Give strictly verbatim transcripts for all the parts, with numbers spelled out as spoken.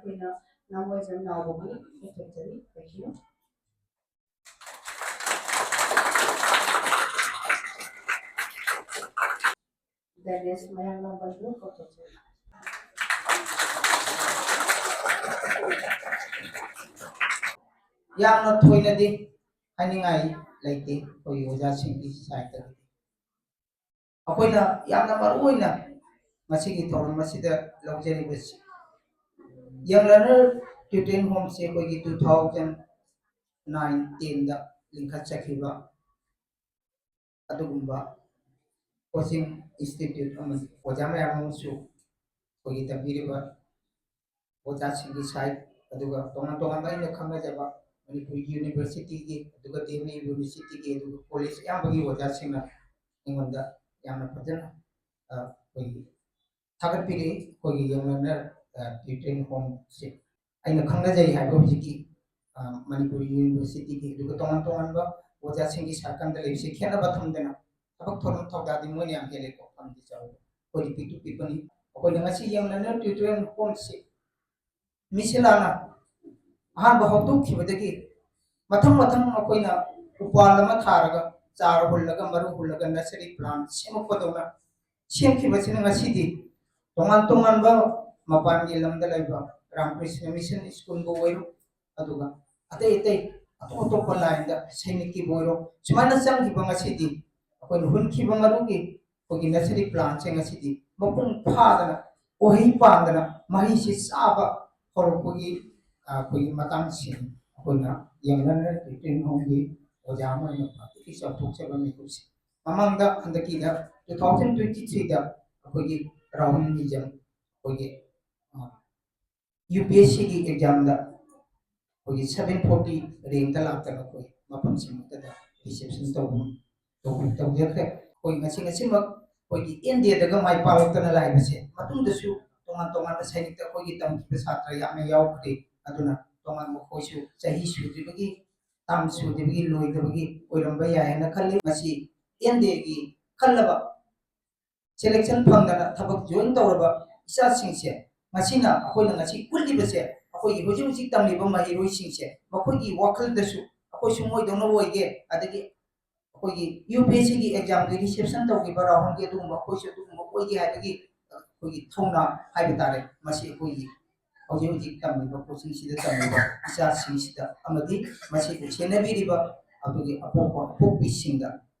ꯑꯩꯈꯣꯏꯅ ꯅꯃꯣꯏꯖꯝ ꯅꯥꯎꯕꯒꯤ ꯄꯨꯊꯣꯛꯆꯔꯤ꯫ Thank you꯫ Denis ꯃꯌꯥꯡꯂꯝꯕꯝꯕꯨ ꯀꯧꯊꯣꯛꯆꯔꯤ꯫ ꯌꯥꯝꯅ ꯊꯣꯏꯅꯗꯤ ꯍꯥꯏꯅꯤꯡꯉꯥꯏ ꯂꯩꯇꯦ ꯑꯩꯈꯣꯏꯒꯤ ꯑꯣꯖꯥꯁꯤꯡꯒꯤ ꯁꯥꯏꯠꯇꯒꯤꯗꯤ꯫ ꯑꯩꯈꯣꯏꯅ ꯌꯥꯝꯅ ꯃꯔꯨ ꯑꯣꯏꯅ ꯉꯁꯤꯒꯤ ꯊꯧꯔꯝ ꯑꯁꯤꯗ ꯂꯧꯖꯔꯤꯕꯁꯤ Young Learner Tutoring Homeꯁꯦ ꯑꯩꯈꯣꯏꯒꯤ two thousand nine tenꯗ ꯂꯤꯡꯈꯠꯆꯈꯤꯕ ꯑꯗꯨꯒꯨꯝꯕ coaching institute ꯑꯃꯅꯤ꯫ ꯑꯣꯖꯥ ꯃꯌꯥꯝ ꯑꯃꯁꯨ ꯑꯩꯈꯣꯏꯒꯤ ꯇꯝꯕꯤꯔꯤꯕ ꯑꯣꯖꯥꯁꯤꯡꯒꯤ ꯁꯥꯏꯠ, ꯑꯗꯨꯒ ꯇꯣꯉꯥꯟ ꯇꯣꯉꯥꯟꯕ ꯑꯩꯅ ꯈꯪꯅꯖꯕ ꯃꯅꯤꯄꯨꯔꯒꯤ ꯌꯨꯅꯤꯚꯔꯁꯤꯇꯤꯒꯤ, ꯑꯗꯨꯒ ꯗꯤ ꯑꯦꯝ ꯌꯨꯅꯤꯚꯔꯁꯤꯇꯤꯒꯤ, ꯑꯗꯨꯒ ꯀꯣꯂꯦꯖ ꯑꯌꯥꯝꯕꯒꯤ ꯑꯣꯖꯥꯁꯤꯡꯅ ꯑꯩꯉꯣꯟꯗ ꯌꯥꯝꯅ ꯐꯖꯅ, ꯑ, ꯑꯩꯈꯣꯏꯒꯤ ꯊꯥꯒꯠꯄꯤꯔꯛꯏ꯫ ꯑꯩꯈꯣꯏꯒꯤ Young Learner, ꯑ, Tutoring Homeꯁꯦ ꯑꯩꯅ ꯈꯪꯅꯖꯩ ꯍꯥꯏꯕ ꯍꯧꯖꯤꯛꯀꯤ, ꯑ, ꯃꯅꯤꯄꯨꯔ ꯌꯨꯅꯤꯚꯔꯁꯤꯇꯤꯒꯤ, ꯑꯗꯨꯒ ꯇꯣꯉꯥꯟ ꯇꯣꯉꯥꯟꯕ ꯑꯣꯖꯥꯁꯤꯡꯒꯤ ꯁꯥꯏꯠꯀꯟꯗ ꯂꯩꯕꯁꯦ ꯈꯦꯠꯅꯕ ꯊꯝꯗꯅ ꯊꯕꯛ ꯊꯧꯔꯝ ꯊꯧꯗꯥꯗꯤ ꯃꯣꯏꯅ ꯌꯥꯝ ꯍꯦꯜꯂꯦꯀꯣ, ꯐꯝꯗꯤ ꯆꯥꯎꯕ꯫ ꯑꯩꯈꯣꯏꯗꯤ ꯄꯤꯛꯇꯨ ꯄꯤꯛꯄꯅꯤ꯫ ꯑꯩꯈꯣꯏꯅ ꯉꯁꯤ Young Learner Tutoring Homeꯁꯤ ꯃꯤꯁꯤꯂꯥꯅ ꯑꯍꯥꯟꯕ ꯍꯧꯗꯣꯛꯈꯤꯕꯗꯒꯤ ꯃꯊꯪ ꯃꯊꯪ ꯑꯩꯈꯣꯏꯅ ꯎꯄꯥꯜ ꯑꯃ ꯊꯥꯔꯒ, ꯆꯥꯔ ꯍꯨꯜꯂꯒ, ꯃꯔꯨ ꯍꯨꯜꯂꯒ, nursery plant ꯁꯦꯝꯃꯛꯄꯗꯧꯅ ꯁꯦꯝꯈꯤꯕꯁꯤꯅ ꯉꯁꯤꯗꯤ ꯇꯣꯉꯥꯟ ꯇꯣꯉꯥꯟꯕ ꯃꯄꯥꯟꯒꯤ ꯂꯝꯗ ꯂꯩꯕ ꯔꯥꯃꯀ꯭ꯔꯤꯁꯅ ꯃꯤꯁꯟ ꯁ꯭ꯀꯨꯜꯕꯨ ꯑꯣꯏꯔꯣ, ꯑꯗꯨꯒ ꯑꯇꯩ ꯑꯇꯩ ꯑꯇꯣꯞ ꯑꯇꯣꯞꯄ ꯂꯥꯏꯟꯗ ꯁꯩꯅꯤꯛꯀꯤꯕꯨ ꯑꯣꯏꯔꯣ, ꯁꯨꯃꯥꯏꯅ ꯆꯪꯈꯤꯕ ꯉꯁꯤꯗꯤ ꯑꯩꯈꯣꯏꯅ ꯍꯨꯟꯈꯤꯕ ꯃꯔꯨꯒꯤ ꯑꯩꯈꯣꯏꯒꯤ nursery plantꯁꯦ ꯉꯁꯤꯗꯤ ꯃꯄꯨꯡ ꯐꯥꯗꯅ, ꯎꯍꯩ ꯄꯥꯟꯗꯅ, ꯃꯍꯩꯁꯤ ꯆꯥꯕ ꯍꯧꯔꯛꯄꯒꯤ, ꯑ, ꯑꯩꯈꯣꯏꯒꯤ ꯃꯇꯥꯡꯁꯤꯅꯤ꯫ ꯑꯩꯈꯣꯏꯅ Young Learner Tutoring Homeꯒꯤ ꯑꯣꯖꯥ ꯑꯃ ꯑꯣꯏꯅ ꯈ꯭ꯋꯥꯏꯗꯒꯤ ꯆꯥꯎꯊꯣꯛꯆꯕ ꯃꯤꯀꯨꯞꯁꯦ꯫ ꯃꯃꯥꯡꯗ ꯍꯟꯗꯛꯀꯤꯗ two thousand twenty threeꯗ ꯑꯩꯈꯣꯏꯒꯤ ꯔꯥꯍꯨꯜ ꯃꯤꯖꯝ ꯑꯩꯈꯣꯏꯒꯤ, ꯑ, UPSCꯒꯤ examꯗ ꯑꯩꯈꯣꯏꯒꯤ seven forty rankꯇ ꯂꯥꯛꯇꯅ ꯑꯩꯈꯣꯏ ꯃꯐꯝꯁꯤꯃꯛꯇꯗ reception ꯇꯧꯕ, ꯇꯧꯕ, ꯇꯧꯖꯈ꯭ꯔꯦ꯫ ꯑꯩꯈꯣꯏ ꯉꯁꯤ ꯉꯁꯤꯃꯛ ꯑꯩꯈꯣꯏꯒꯤ NDAꯗꯒ ꯃꯥꯏ ꯄꯥꯛꯂꯛꯇꯅ ꯂꯥꯛꯏꯕꯁꯦ, ꯃꯇꯨꯡꯗꯁꯨ ꯇꯣꯉꯥꯟ ꯇꯣꯉꯥꯟꯕ ꯁꯩꯅꯤꯛꯇ ꯑꯩꯈꯣꯏꯒꯤ ꯇꯝꯈꯤꯕ ꯁꯥꯇ꯭ꯔ ꯌꯥꯝꯅ ꯌꯥꯎꯈ꯭ꯔꯦ꯫ ꯑꯗꯨꯅ ꯇꯣꯉꯥꯟꯕ ꯑꯩꯈꯣꯏꯁꯨ ꯆꯍꯤ ꯁꯨꯗ꯭ꯔꯤꯕꯒꯤ, ꯇꯥꯝ ꯁꯨꯗ꯭ꯔꯤꯕꯒꯤ, ꯂꯣꯏꯗꯕꯒꯤ ꯑꯣꯏꯔꯝꯕ ꯌꯥꯏ ꯍꯥꯏꯅ ꯈꯜꯂꯤ꯫ ꯃꯁꯤ NDAꯒꯤ ꯈꯜꯂꯕ selection ꯐꯪꯗꯅ ꯊꯕꯛ join ꯇꯧꯔꯕ ꯏꯆꯥꯁꯤꯡꯁꯦ ꯃꯁꯤꯅ ꯑꯩꯈꯣꯏꯅ ꯉꯁꯤ ꯎꯠꯂꯤꯕꯁꯦ, ꯑꯩꯈꯣꯏꯒꯤ ꯍꯧꯖꯤꯛ ꯍꯧꯖꯤꯛ ꯇꯝꯂꯤꯕ ꯃꯍꯩꯔꯣꯏꯁꯤꯡꯁꯦ ꯃꯈꯣꯏꯒꯤ ꯋꯥꯈꯜꯗꯁꯨ ꯑꯩꯈꯣꯏꯁꯨ ꯃꯣꯏꯗꯧꯅ ꯑꯣꯏꯒꯦ, ꯑꯗꯒꯤ ꯑꯩꯈꯣꯏꯒꯤ ꯌꯨ ꯄꯤ ꯑꯦꯁ ꯁꯤꯒꯤ ꯑꯦꯛꯖꯥꯝꯒꯤ ꯔꯤꯁꯦꯞꯁꯟ ꯇꯧꯈꯤꯕ ꯔꯥꯍꯨꯜꯒꯤ ꯑꯗꯨꯒꯨꯝꯕ ꯑꯩꯈꯣꯏꯁꯨ ꯑꯗꯨꯒꯨꯝꯕ ꯑꯣꯏꯒꯦ ꯍꯥꯏꯕꯒꯤ ꯑꯩꯈꯣꯏꯒꯤ ꯊꯧꯅꯥ ꯍꯥꯏꯕ ꯇꯥꯔꯦ꯫ ꯃꯁꯤ ꯑꯩꯈꯣꯏꯒꯤ ꯍꯧꯖꯤꯛ ꯍꯧꯖꯤꯛ ꯇꯝꯂꯤꯕ ꯀꯣꯆꯤꯡꯁꯤꯗ ꯇꯝꯂꯤꯕ ꯏꯆꯥꯁꯤꯡꯁꯤꯗ ꯑꯃꯗꯤ ꯃꯁꯤꯕꯨ ꯁꯦꯟꯅꯕꯤꯔꯤꯕ ꯑꯗꯨꯒꯤ ꯑꯄꯣꯛꯄ ꯑꯄꯣꯛꯄꯤꯁꯤꯡꯗ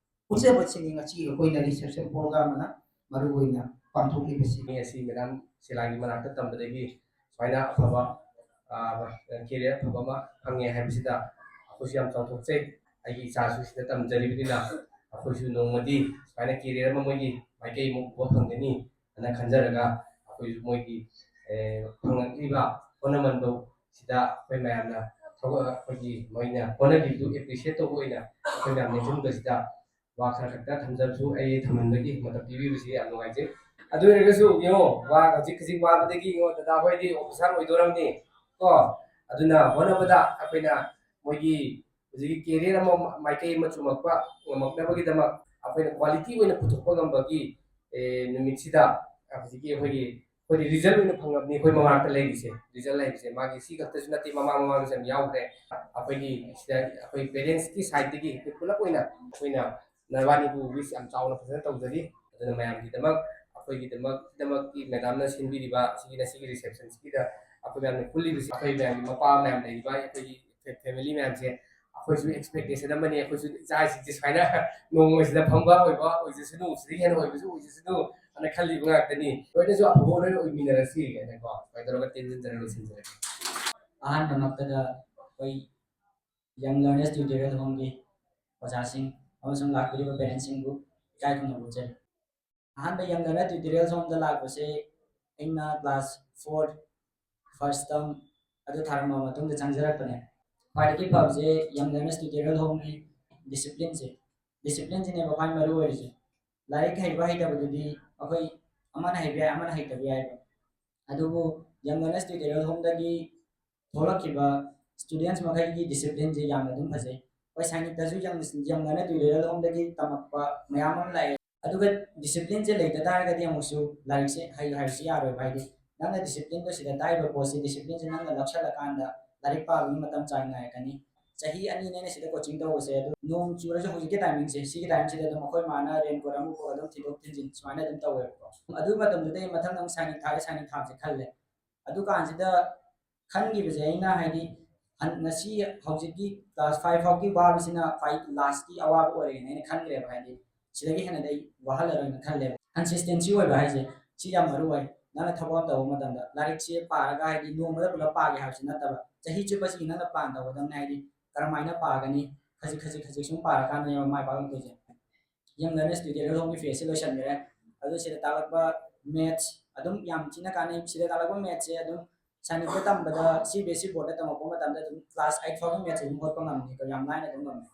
ꯎꯠꯆꯕꯁꯤꯅꯤ ꯉꯁꯤ ꯑꯩꯈꯣꯏꯅ ꯔꯤꯁꯦꯞꯁꯟ ꯄ꯭ꯔꯣꯒ꯭ꯔꯥꯝ ꯑꯅ ꯃꯔꯨ ꯑꯣꯏꯅ ꯄꯥꯡꯊꯣꯛꯂꯤꯕꯁꯤ꯫ ꯃꯤ ꯑꯁꯤ ꯃꯦꯗꯥꯝ ꯁꯤꯂꯥꯒꯤ ꯃꯅꯥꯛꯇ ꯇꯝꯕꯗꯒꯤ ꯁꯨꯃꯥꯏꯅ ꯑꯐꯕ ꯀꯦꯔꯤꯌꯔ ꯑꯐꯕ ꯑꯃ ꯐꯪꯉꯦ ꯍꯥꯏꯕꯁꯤꯗ ꯑꯩꯈꯣꯏꯁꯨ ꯌꯥꯝ ꯆꯥꯎꯊꯣꯛꯆꯩ꯫ ꯑꯩꯒꯤ ꯏꯆꯥꯁꯨ ꯁꯤꯗ ꯇꯝꯖꯔꯤꯕꯅꯤꯅ ꯑꯩꯈꯣꯏꯁꯨ ꯅꯣꯡꯃꯗꯤ ꯁꯨꯃꯥꯏꯅ ꯀꯦꯔꯤꯌꯔ ꯑꯃ ꯃꯣꯏꯒꯤ ꯃꯥꯏꯀꯩ ꯑꯃ ꯎꯕ ꯐꯪꯒꯅꯤ ꯍꯥꯏꯅ ꯈꯟꯖꯔꯒ ꯑꯩꯈꯣꯏꯁꯨ ꯃꯣꯏꯒꯤ ꯐꯪꯂꯛꯂꯤꯕ ꯍꯣꯠꯅꯃꯟꯗꯣ ꯁꯤꯗ ꯑꯩꯈꯣꯏ ꯃꯌꯥꯝꯅ ꯊꯧꯒꯠ ꯑꯩꯈꯣꯏꯒꯤ ꯃꯣꯏꯅ ꯍꯣꯠꯅꯕꯤꯕꯗꯨ ꯑꯦꯄ꯭ꯔꯤꯁꯤꯌꯦꯠ ꯇꯧꯕ ꯑꯣꯏꯅ ꯑꯩꯈꯣꯏ ꯃꯌꯥꯝ ꯅꯤꯡꯁꯤꯡꯕꯁꯤꯗ ꯋꯥ ꯈꯔ ꯈꯛꯇ ꯊꯝꯖꯕꯁꯨ ꯑꯩ ꯊꯝꯍꯟꯕꯒꯤ ꯃꯇꯝ ꯄꯤꯕꯤꯕꯁꯤ ꯌꯥꯝ ꯅꯨꯡꯉꯥꯏꯖꯩ꯫ ꯑꯗꯨ ꯑꯣꯏꯔꯒꯁꯨ ꯌꯦꯡꯉꯣ, ꯋꯥ ꯍꯧꯖꯤꯛ ꯍꯧꯖꯤꯛ ꯋꯥꯕꯗꯒꯤ ꯌꯦꯡꯉꯣ, ꯗꯗꯥ ꯍꯣꯏꯗꯤ ꯑꯣꯐꯤꯁꯥꯔ ꯑꯣꯏꯗꯣꯔꯝꯅꯤ ꯀꯣ꯫ ꯑꯗꯨꯅ ꯍꯣꯠꯅꯕꯗ ꯑꯩꯈꯣꯏꯅ ꯃꯣꯏꯒꯤ ꯍꯧꯖꯤꯛꯀꯤ ꯀꯦꯔꯤꯌꯔ ꯑꯃ ꯃꯥꯏꯀꯩ ꯑꯃ ꯆꯨꯝꯃꯛꯄ ꯉꯝꯃꯛꯅꯕꯒꯤꯗꯃꯛ ꯑꯩꯈꯣꯏꯅ ꯀ꯭ꯋꯥꯂꯤꯇꯤ ꯑꯣꯏꯅ ꯄꯨꯊꯣꯛꯄ ꯉꯝꯕꯒꯤ ꯅꯨꯃꯤꯠꯁꯤꯗ ꯍꯧꯖꯤꯛꯀꯤ ꯑꯩꯈꯣꯏꯒꯤ ꯑꯩꯈꯣꯏꯗꯤ ꯔꯤꯖꯜ ꯑꯣꯏꯅ ꯐꯪꯉꯕꯅꯤ꯫ ꯑꯩꯈꯣꯏ ꯃꯃꯥꯡꯗ ꯂꯩꯔꯤꯁꯦ, ꯔꯤꯖꯜ ꯂꯩꯔꯤꯁꯦ ꯃꯥꯒꯤ ꯁꯤ ꯈꯛꯇꯁꯨ ꯅꯠꯇꯦ, ꯃꯃꯥꯡ ꯃꯃꯥꯡꯗꯁꯨ ꯌꯥꯝ ꯌꯥꯎꯈ꯭ꯔꯦ꯫ ꯑꯩꯈꯣꯏꯒꯤ ꯁꯤꯗ ꯑꯩꯈꯣꯏ ꯄꯦꯔꯦꯟꯁꯀꯤ ꯁꯥꯏꯠꯇꯒꯤ ꯑꯩꯈꯣꯏ ꯄꯨꯂꯞ ꯑꯣꯏꯅ ꯑꯩꯈꯣꯏꯅ ꯅꯕꯥꯅꯤꯕꯨ ꯋꯤꯁ ꯌꯥꯝ ꯆꯥꯎꯅ ꯐꯖꯅ ꯇꯧꯖꯔꯤ꯫ ꯑꯗꯨꯅ ꯃꯌꯥꯝꯒꯤꯗꯃꯛ ꯑꯩꯈꯣꯏꯒꯤꯗꯃꯛ ꯗꯃꯛꯀꯤ ꯃꯦꯗꯥꯝꯅ ꯁꯤꯟꯕꯤꯔꯤꯕ ꯁꯤꯒꯤ ꯉꯁꯤꯒꯤ ꯔꯤꯁꯦꯞꯁꯟꯁꯤꯒꯤꯗ ꯑꯩꯈꯣꯏ ꯃꯌꯥꯝꯅ ꯄꯨꯜꯂꯤꯕꯁꯤ, ꯑꯩꯈꯣꯏ ꯃꯌꯥꯝꯒꯤ ꯃꯄꯥ ꯃꯌꯥꯝ ꯂꯩꯔꯤꯕ ꯑꯩꯈꯣꯏꯒꯤ ꯐꯦꯃꯤꯂꯤ ꯃꯌꯥꯝꯁꯦ, ꯑꯩꯈꯣꯏꯁꯨ ꯑꯦꯛꯁꯄꯦꯛꯇꯦꯁꯟ ꯑꯃꯅꯤ꯫ ꯑꯩꯈꯣꯏꯁꯨ ꯏꯆꯥꯁꯤꯡꯁꯦ ꯁꯨꯃꯥꯏꯅ ꯅꯣꯡꯃꯁꯤꯗ ꯐꯝꯕ ꯑꯣꯏꯕ ꯑꯣꯏꯖꯁꯅꯨ, ꯁꯤꯗꯒꯤ ꯍꯦꯟꯅ ꯑꯣꯏꯕꯁꯨ ꯑꯣꯏꯖꯁꯅꯨ ꯑꯅ ꯈꯜꯂꯤꯕ ꯉꯥꯛꯇꯅꯤ꯫ ꯂꯣꯏꯅꯁꯨ ꯑꯐꯕ ꯂꯣꯏꯅ ꯑꯣꯏꯃꯤꯟꯅꯔꯁꯤ ꯍꯥꯏꯅꯀꯣ ꯁꯨꯃꯥꯏꯅ ꯇꯧꯔꯒ ꯇꯦꯟꯖꯟꯖꯔꯒ ꯂꯣꯏꯁꯤꯟꯖꯔꯒꯦ꯫ ꯑꯍꯥꯟꯕꯃꯛꯇꯗ ꯑꯩꯈꯣꯏ ꯌꯪ ꯂꯔꯅꯔꯁ ꯇ꯭ꯌꯨꯇꯣꯔꯤꯌꯦꯜ ꯍꯣꯝꯒꯤ ꯑꯣꯖꯥꯁꯤꯡ ꯑꯃꯁꯨꯡ ꯂꯥꯛꯄꯤꯔꯤꯕ ꯄꯦꯔꯦꯟꯁꯁꯤꯡꯕꯨ ꯏꯀꯥꯏ ꯈꯨꯝꯅꯕ ꯎꯠꯆꯔꯤ꯫ ꯑꯍꯥꯟꯕ ꯌꯪ ꯂꯔꯅꯔ ꯇ꯭ꯌꯨꯇꯣꯔꯤꯌꯦꯜ ꯍꯣꯝꯗ ꯂꯥꯛꯄꯁꯦ ꯑꯩꯅ ꯀ꯭ꯂꯥꯁ ꯐꯣꯔ ꯐꯥꯔꯁ ꯇꯔꯝ ꯑꯗꯨ ꯊꯥꯔꯝꯕ ꯃꯇꯨꯡꯗ ꯆꯪꯖꯔꯛꯄꯅꯦ꯫ ꯈ꯭ꯋꯥꯏꯗꯒꯤ ꯐꯕꯁꯦ ꯌꯪ ꯂꯔꯅꯔꯁ ꯇ꯭ꯌꯨꯇꯣꯔꯤꯌꯦꯜ ꯍꯣꯝꯒꯤ ꯗꯤꯁꯤꯄ꯭ꯂꯤꯟꯁꯦ꯫ ꯗꯤꯁꯤꯄ꯭ꯂꯤꯟꯁꯤꯅꯦꯕ ꯈ꯭ꯋꯥꯏ ꯃꯔꯨ ꯑꯣꯏꯔꯤꯁꯦ꯫ ꯂꯥꯏꯔꯤꯛ ꯍꯩꯕ ꯍꯩꯇꯕꯗꯨꯗꯤ ꯑꯩꯈꯣꯏ ꯑꯃꯅ ꯍꯩꯕ ꯌꯥꯏ, ꯑꯃꯅ ꯍꯩꯇꯕ ꯌꯥꯏꯕ꯫ ꯑꯗꯨꯕꯨ ꯌꯪ ꯂꯔꯅꯔꯁ ꯇ꯭ꯌꯨꯇꯣꯔꯤꯌꯦꯜ ꯍꯣꯝꯗꯒꯤ ꯊꯣꯛꯂꯛꯈꯤꯕ ꯁ꯭ꯇꯨꯗꯦꯟꯠꯁ ꯃꯈꯩꯒꯤ ꯗꯤꯁꯤꯄ꯭ꯂꯤꯟꯁꯦ ꯌꯥꯝꯅ ꯑꯗꯨꯝ ꯐꯖꯩ꯫ ꯍꯣꯏ, ꯁꯥꯏꯅꯤꯛꯇꯁꯨ ꯌꯪ ꯂꯔꯅꯔ ꯇ꯭ꯌꯨꯇꯣꯔꯤꯌꯦꯜ ꯍꯣꯝꯗꯒꯤ ꯇꯝꯃꯛꯄ ꯃꯌꯥꯝ ꯑꯃ ꯂꯥꯛꯑꯦ꯫ ꯑꯗꯨꯒ ꯗꯤꯁꯤꯄ꯭ꯂꯤꯟꯁꯦ ꯂꯩꯇ ꯇꯥꯔꯒꯗꯤ ꯑꯃꯨꯛꯁꯨ ꯂꯥꯏꯔꯤꯛꯁꯦ ꯍꯩ ꯍꯥꯏꯕꯁꯤ ꯌꯥꯔꯣꯏꯕ꯫ ꯍꯥꯏꯗꯤ ꯅꯪꯅ ꯗꯤꯁꯤꯄ꯭ꯂꯤꯟꯗꯣ ꯁꯤꯗ ꯇꯥꯛꯏꯕ ꯄꯣꯠꯁꯤ, ꯗꯤꯁꯤꯄ꯭ꯂꯤꯟꯁꯤ ꯅꯪꯅ ꯂꯧꯁꯜꯂꯀꯥꯟꯗ ꯂꯥꯏꯔꯤꯛ ꯄꯥꯕꯒꯤ ꯃꯇꯝ ꯆꯥꯡ ꯅꯥꯏꯔꯛꯀꯅꯤ꯫ ꯆꯍꯤ ꯑꯅꯤꯅꯦ ꯑꯩꯅ ꯁꯤꯗ ꯀꯣꯆꯤꯡ ꯇꯧꯕꯁꯦ, ꯑꯗꯨ ꯅꯣꯡ ꯆꯨꯔꯁꯨ ꯍꯧꯖꯤꯛꯀꯤ ꯇꯥꯏꯃꯤꯡꯁꯦ, ꯁꯤꯒꯤ ꯇꯥꯏꯃꯤꯡꯁꯤꯗ ꯑꯗꯨꯝ ꯑꯩꯈꯣꯏ ꯃꯥꯅ ꯔꯦꯟꯀꯣꯠ ꯑꯃ ꯎꯞꯄꯒ ꯑꯗꯨꯝ ꯊꯤꯟꯗꯣꯛ ꯊꯤꯟꯖꯤꯟ ꯁꯨꯃꯥꯏꯅ ꯑꯗꯨꯝ ꯇꯧꯋꯦꯕꯀꯣ꯫ ꯑꯗꯨ ꯃꯇꯝꯗꯨꯗꯩ ꯃꯊꯪ ꯑꯃꯨꯛ ꯁꯥꯏꯅꯤꯛ ꯊꯥꯒꯦ, ꯁꯥꯏꯅꯤꯛ ꯊꯥꯕꯁꯦ ꯈꯜꯂꯦ꯫ ꯑꯗꯨꯀꯥꯟꯁꯤꯗ ꯈꯟꯈꯤꯕꯁꯦ ꯑꯩꯅ, ꯍꯥꯏꯗꯤ, ꯍꯟ-, ꯉꯁꯤ ꯍꯧꯖꯤꯛꯀꯤ ꯀ꯭ꯂꯥꯁ ꯐꯥꯏꯚ ꯐꯥꯎꯒꯤ ꯋꯥꯕꯁꯤꯅ ꯈ꯭ꯋꯥꯏ ꯂꯥꯁꯀꯤ ꯑꯋꯥꯕ ꯑꯣꯏꯔꯦꯅ ꯑꯩꯅ ꯈꯟꯈ꯭ꯔꯦꯕ꯫ ꯍꯥꯏꯗꯤ, ꯁꯤꯗꯒꯤ ꯍꯦꯟꯅꯗꯤ ꯑꯩ ꯋꯥꯍꯜꯂꯔꯣꯏꯅ ꯈꯜꯂꯦꯕ꯫ ꯀꯟꯁꯤꯁꯇꯦꯟꯁꯤ ꯑꯣꯏꯕ ꯍꯥꯏꯁꯦ ꯁꯤ ꯌꯥꯝ ꯃꯔꯨ ꯑꯣꯏ꯫ ꯅꯪꯅ ꯊꯕꯛ ꯑꯃ ꯇꯧꯕ ꯃꯇꯝꯗ ꯂꯥꯏꯔꯤꯛꯁꯦ ꯄꯥꯔꯒ, ꯍꯥꯏꯗꯤ, ꯅꯣꯡꯃꯗ ꯄꯨꯂꯞ ꯄꯥꯒꯦ ꯍꯥꯏꯕꯁꯤ ꯅꯠꯇꯕ, ꯆꯍꯤ ꯆꯨꯞꯄꯁꯤꯒꯤ ꯅꯪꯅ ꯄ꯭ꯂꯥꯟ ꯇꯧꯒꯗꯕꯅꯤ꯫ ꯍꯥꯏꯗꯤ, ꯀꯔꯝꯍꯥꯏꯅ ꯄꯥꯒꯅꯤ, ꯈꯖꯤꯛ ꯈꯖꯤꯛ ꯈꯖꯤꯛ ꯁꯨꯝ ꯄꯥꯔꯀꯥꯟꯗꯅꯦꯕ ꯃꯥꯏ ꯄꯥꯛꯂꯛꯇꯣꯏꯁꯦ꯫ ꯌꯪ ꯂꯔꯅꯔꯁ ꯇ꯭ꯌꯨꯇꯣꯔꯤꯌꯦꯜ ꯍꯣꯝꯒꯤ ꯐꯦꯁꯁꯦ ꯂꯣꯏꯁꯤꯟꯈ꯭ꯔꯦ꯫ ꯑꯗꯨ ꯁꯤꯗ ꯇꯥꯛꯂꯛꯄ ꯃꯦꯠꯁ ꯑꯗꯨꯝ ꯌꯥꯝ ꯊꯤꯅ ꯀꯥꯟꯅꯩ꯫ ꯁꯤꯗ ꯇꯥꯛꯂꯛꯄ ꯃꯦꯠꯁꯁꯦ ꯑꯗꯨꯝ ꯁꯥꯏꯅꯤꯛꯇ ꯇꯝꯕꯗ, ꯁꯤ ꯕꯤ ꯑꯦꯁ ꯁꯤ ꯕꯣꯔꯗꯇ ꯇꯝꯃꯛꯄ ꯃꯇꯝꯗ ꯑꯗꯨꯝ ꯀ꯭ꯂꯥꯁ ꯑꯩꯠ ꯐꯥꯎꯒꯤ ꯃꯦꯠꯁ ꯑꯗꯨꯝ ꯍꯣꯠꯄ ꯉꯝꯅꯤ, ꯌꯥꯝ ꯂꯥꯏꯅ ꯑꯗꯨꯝ ꯉꯝꯃꯦ꯫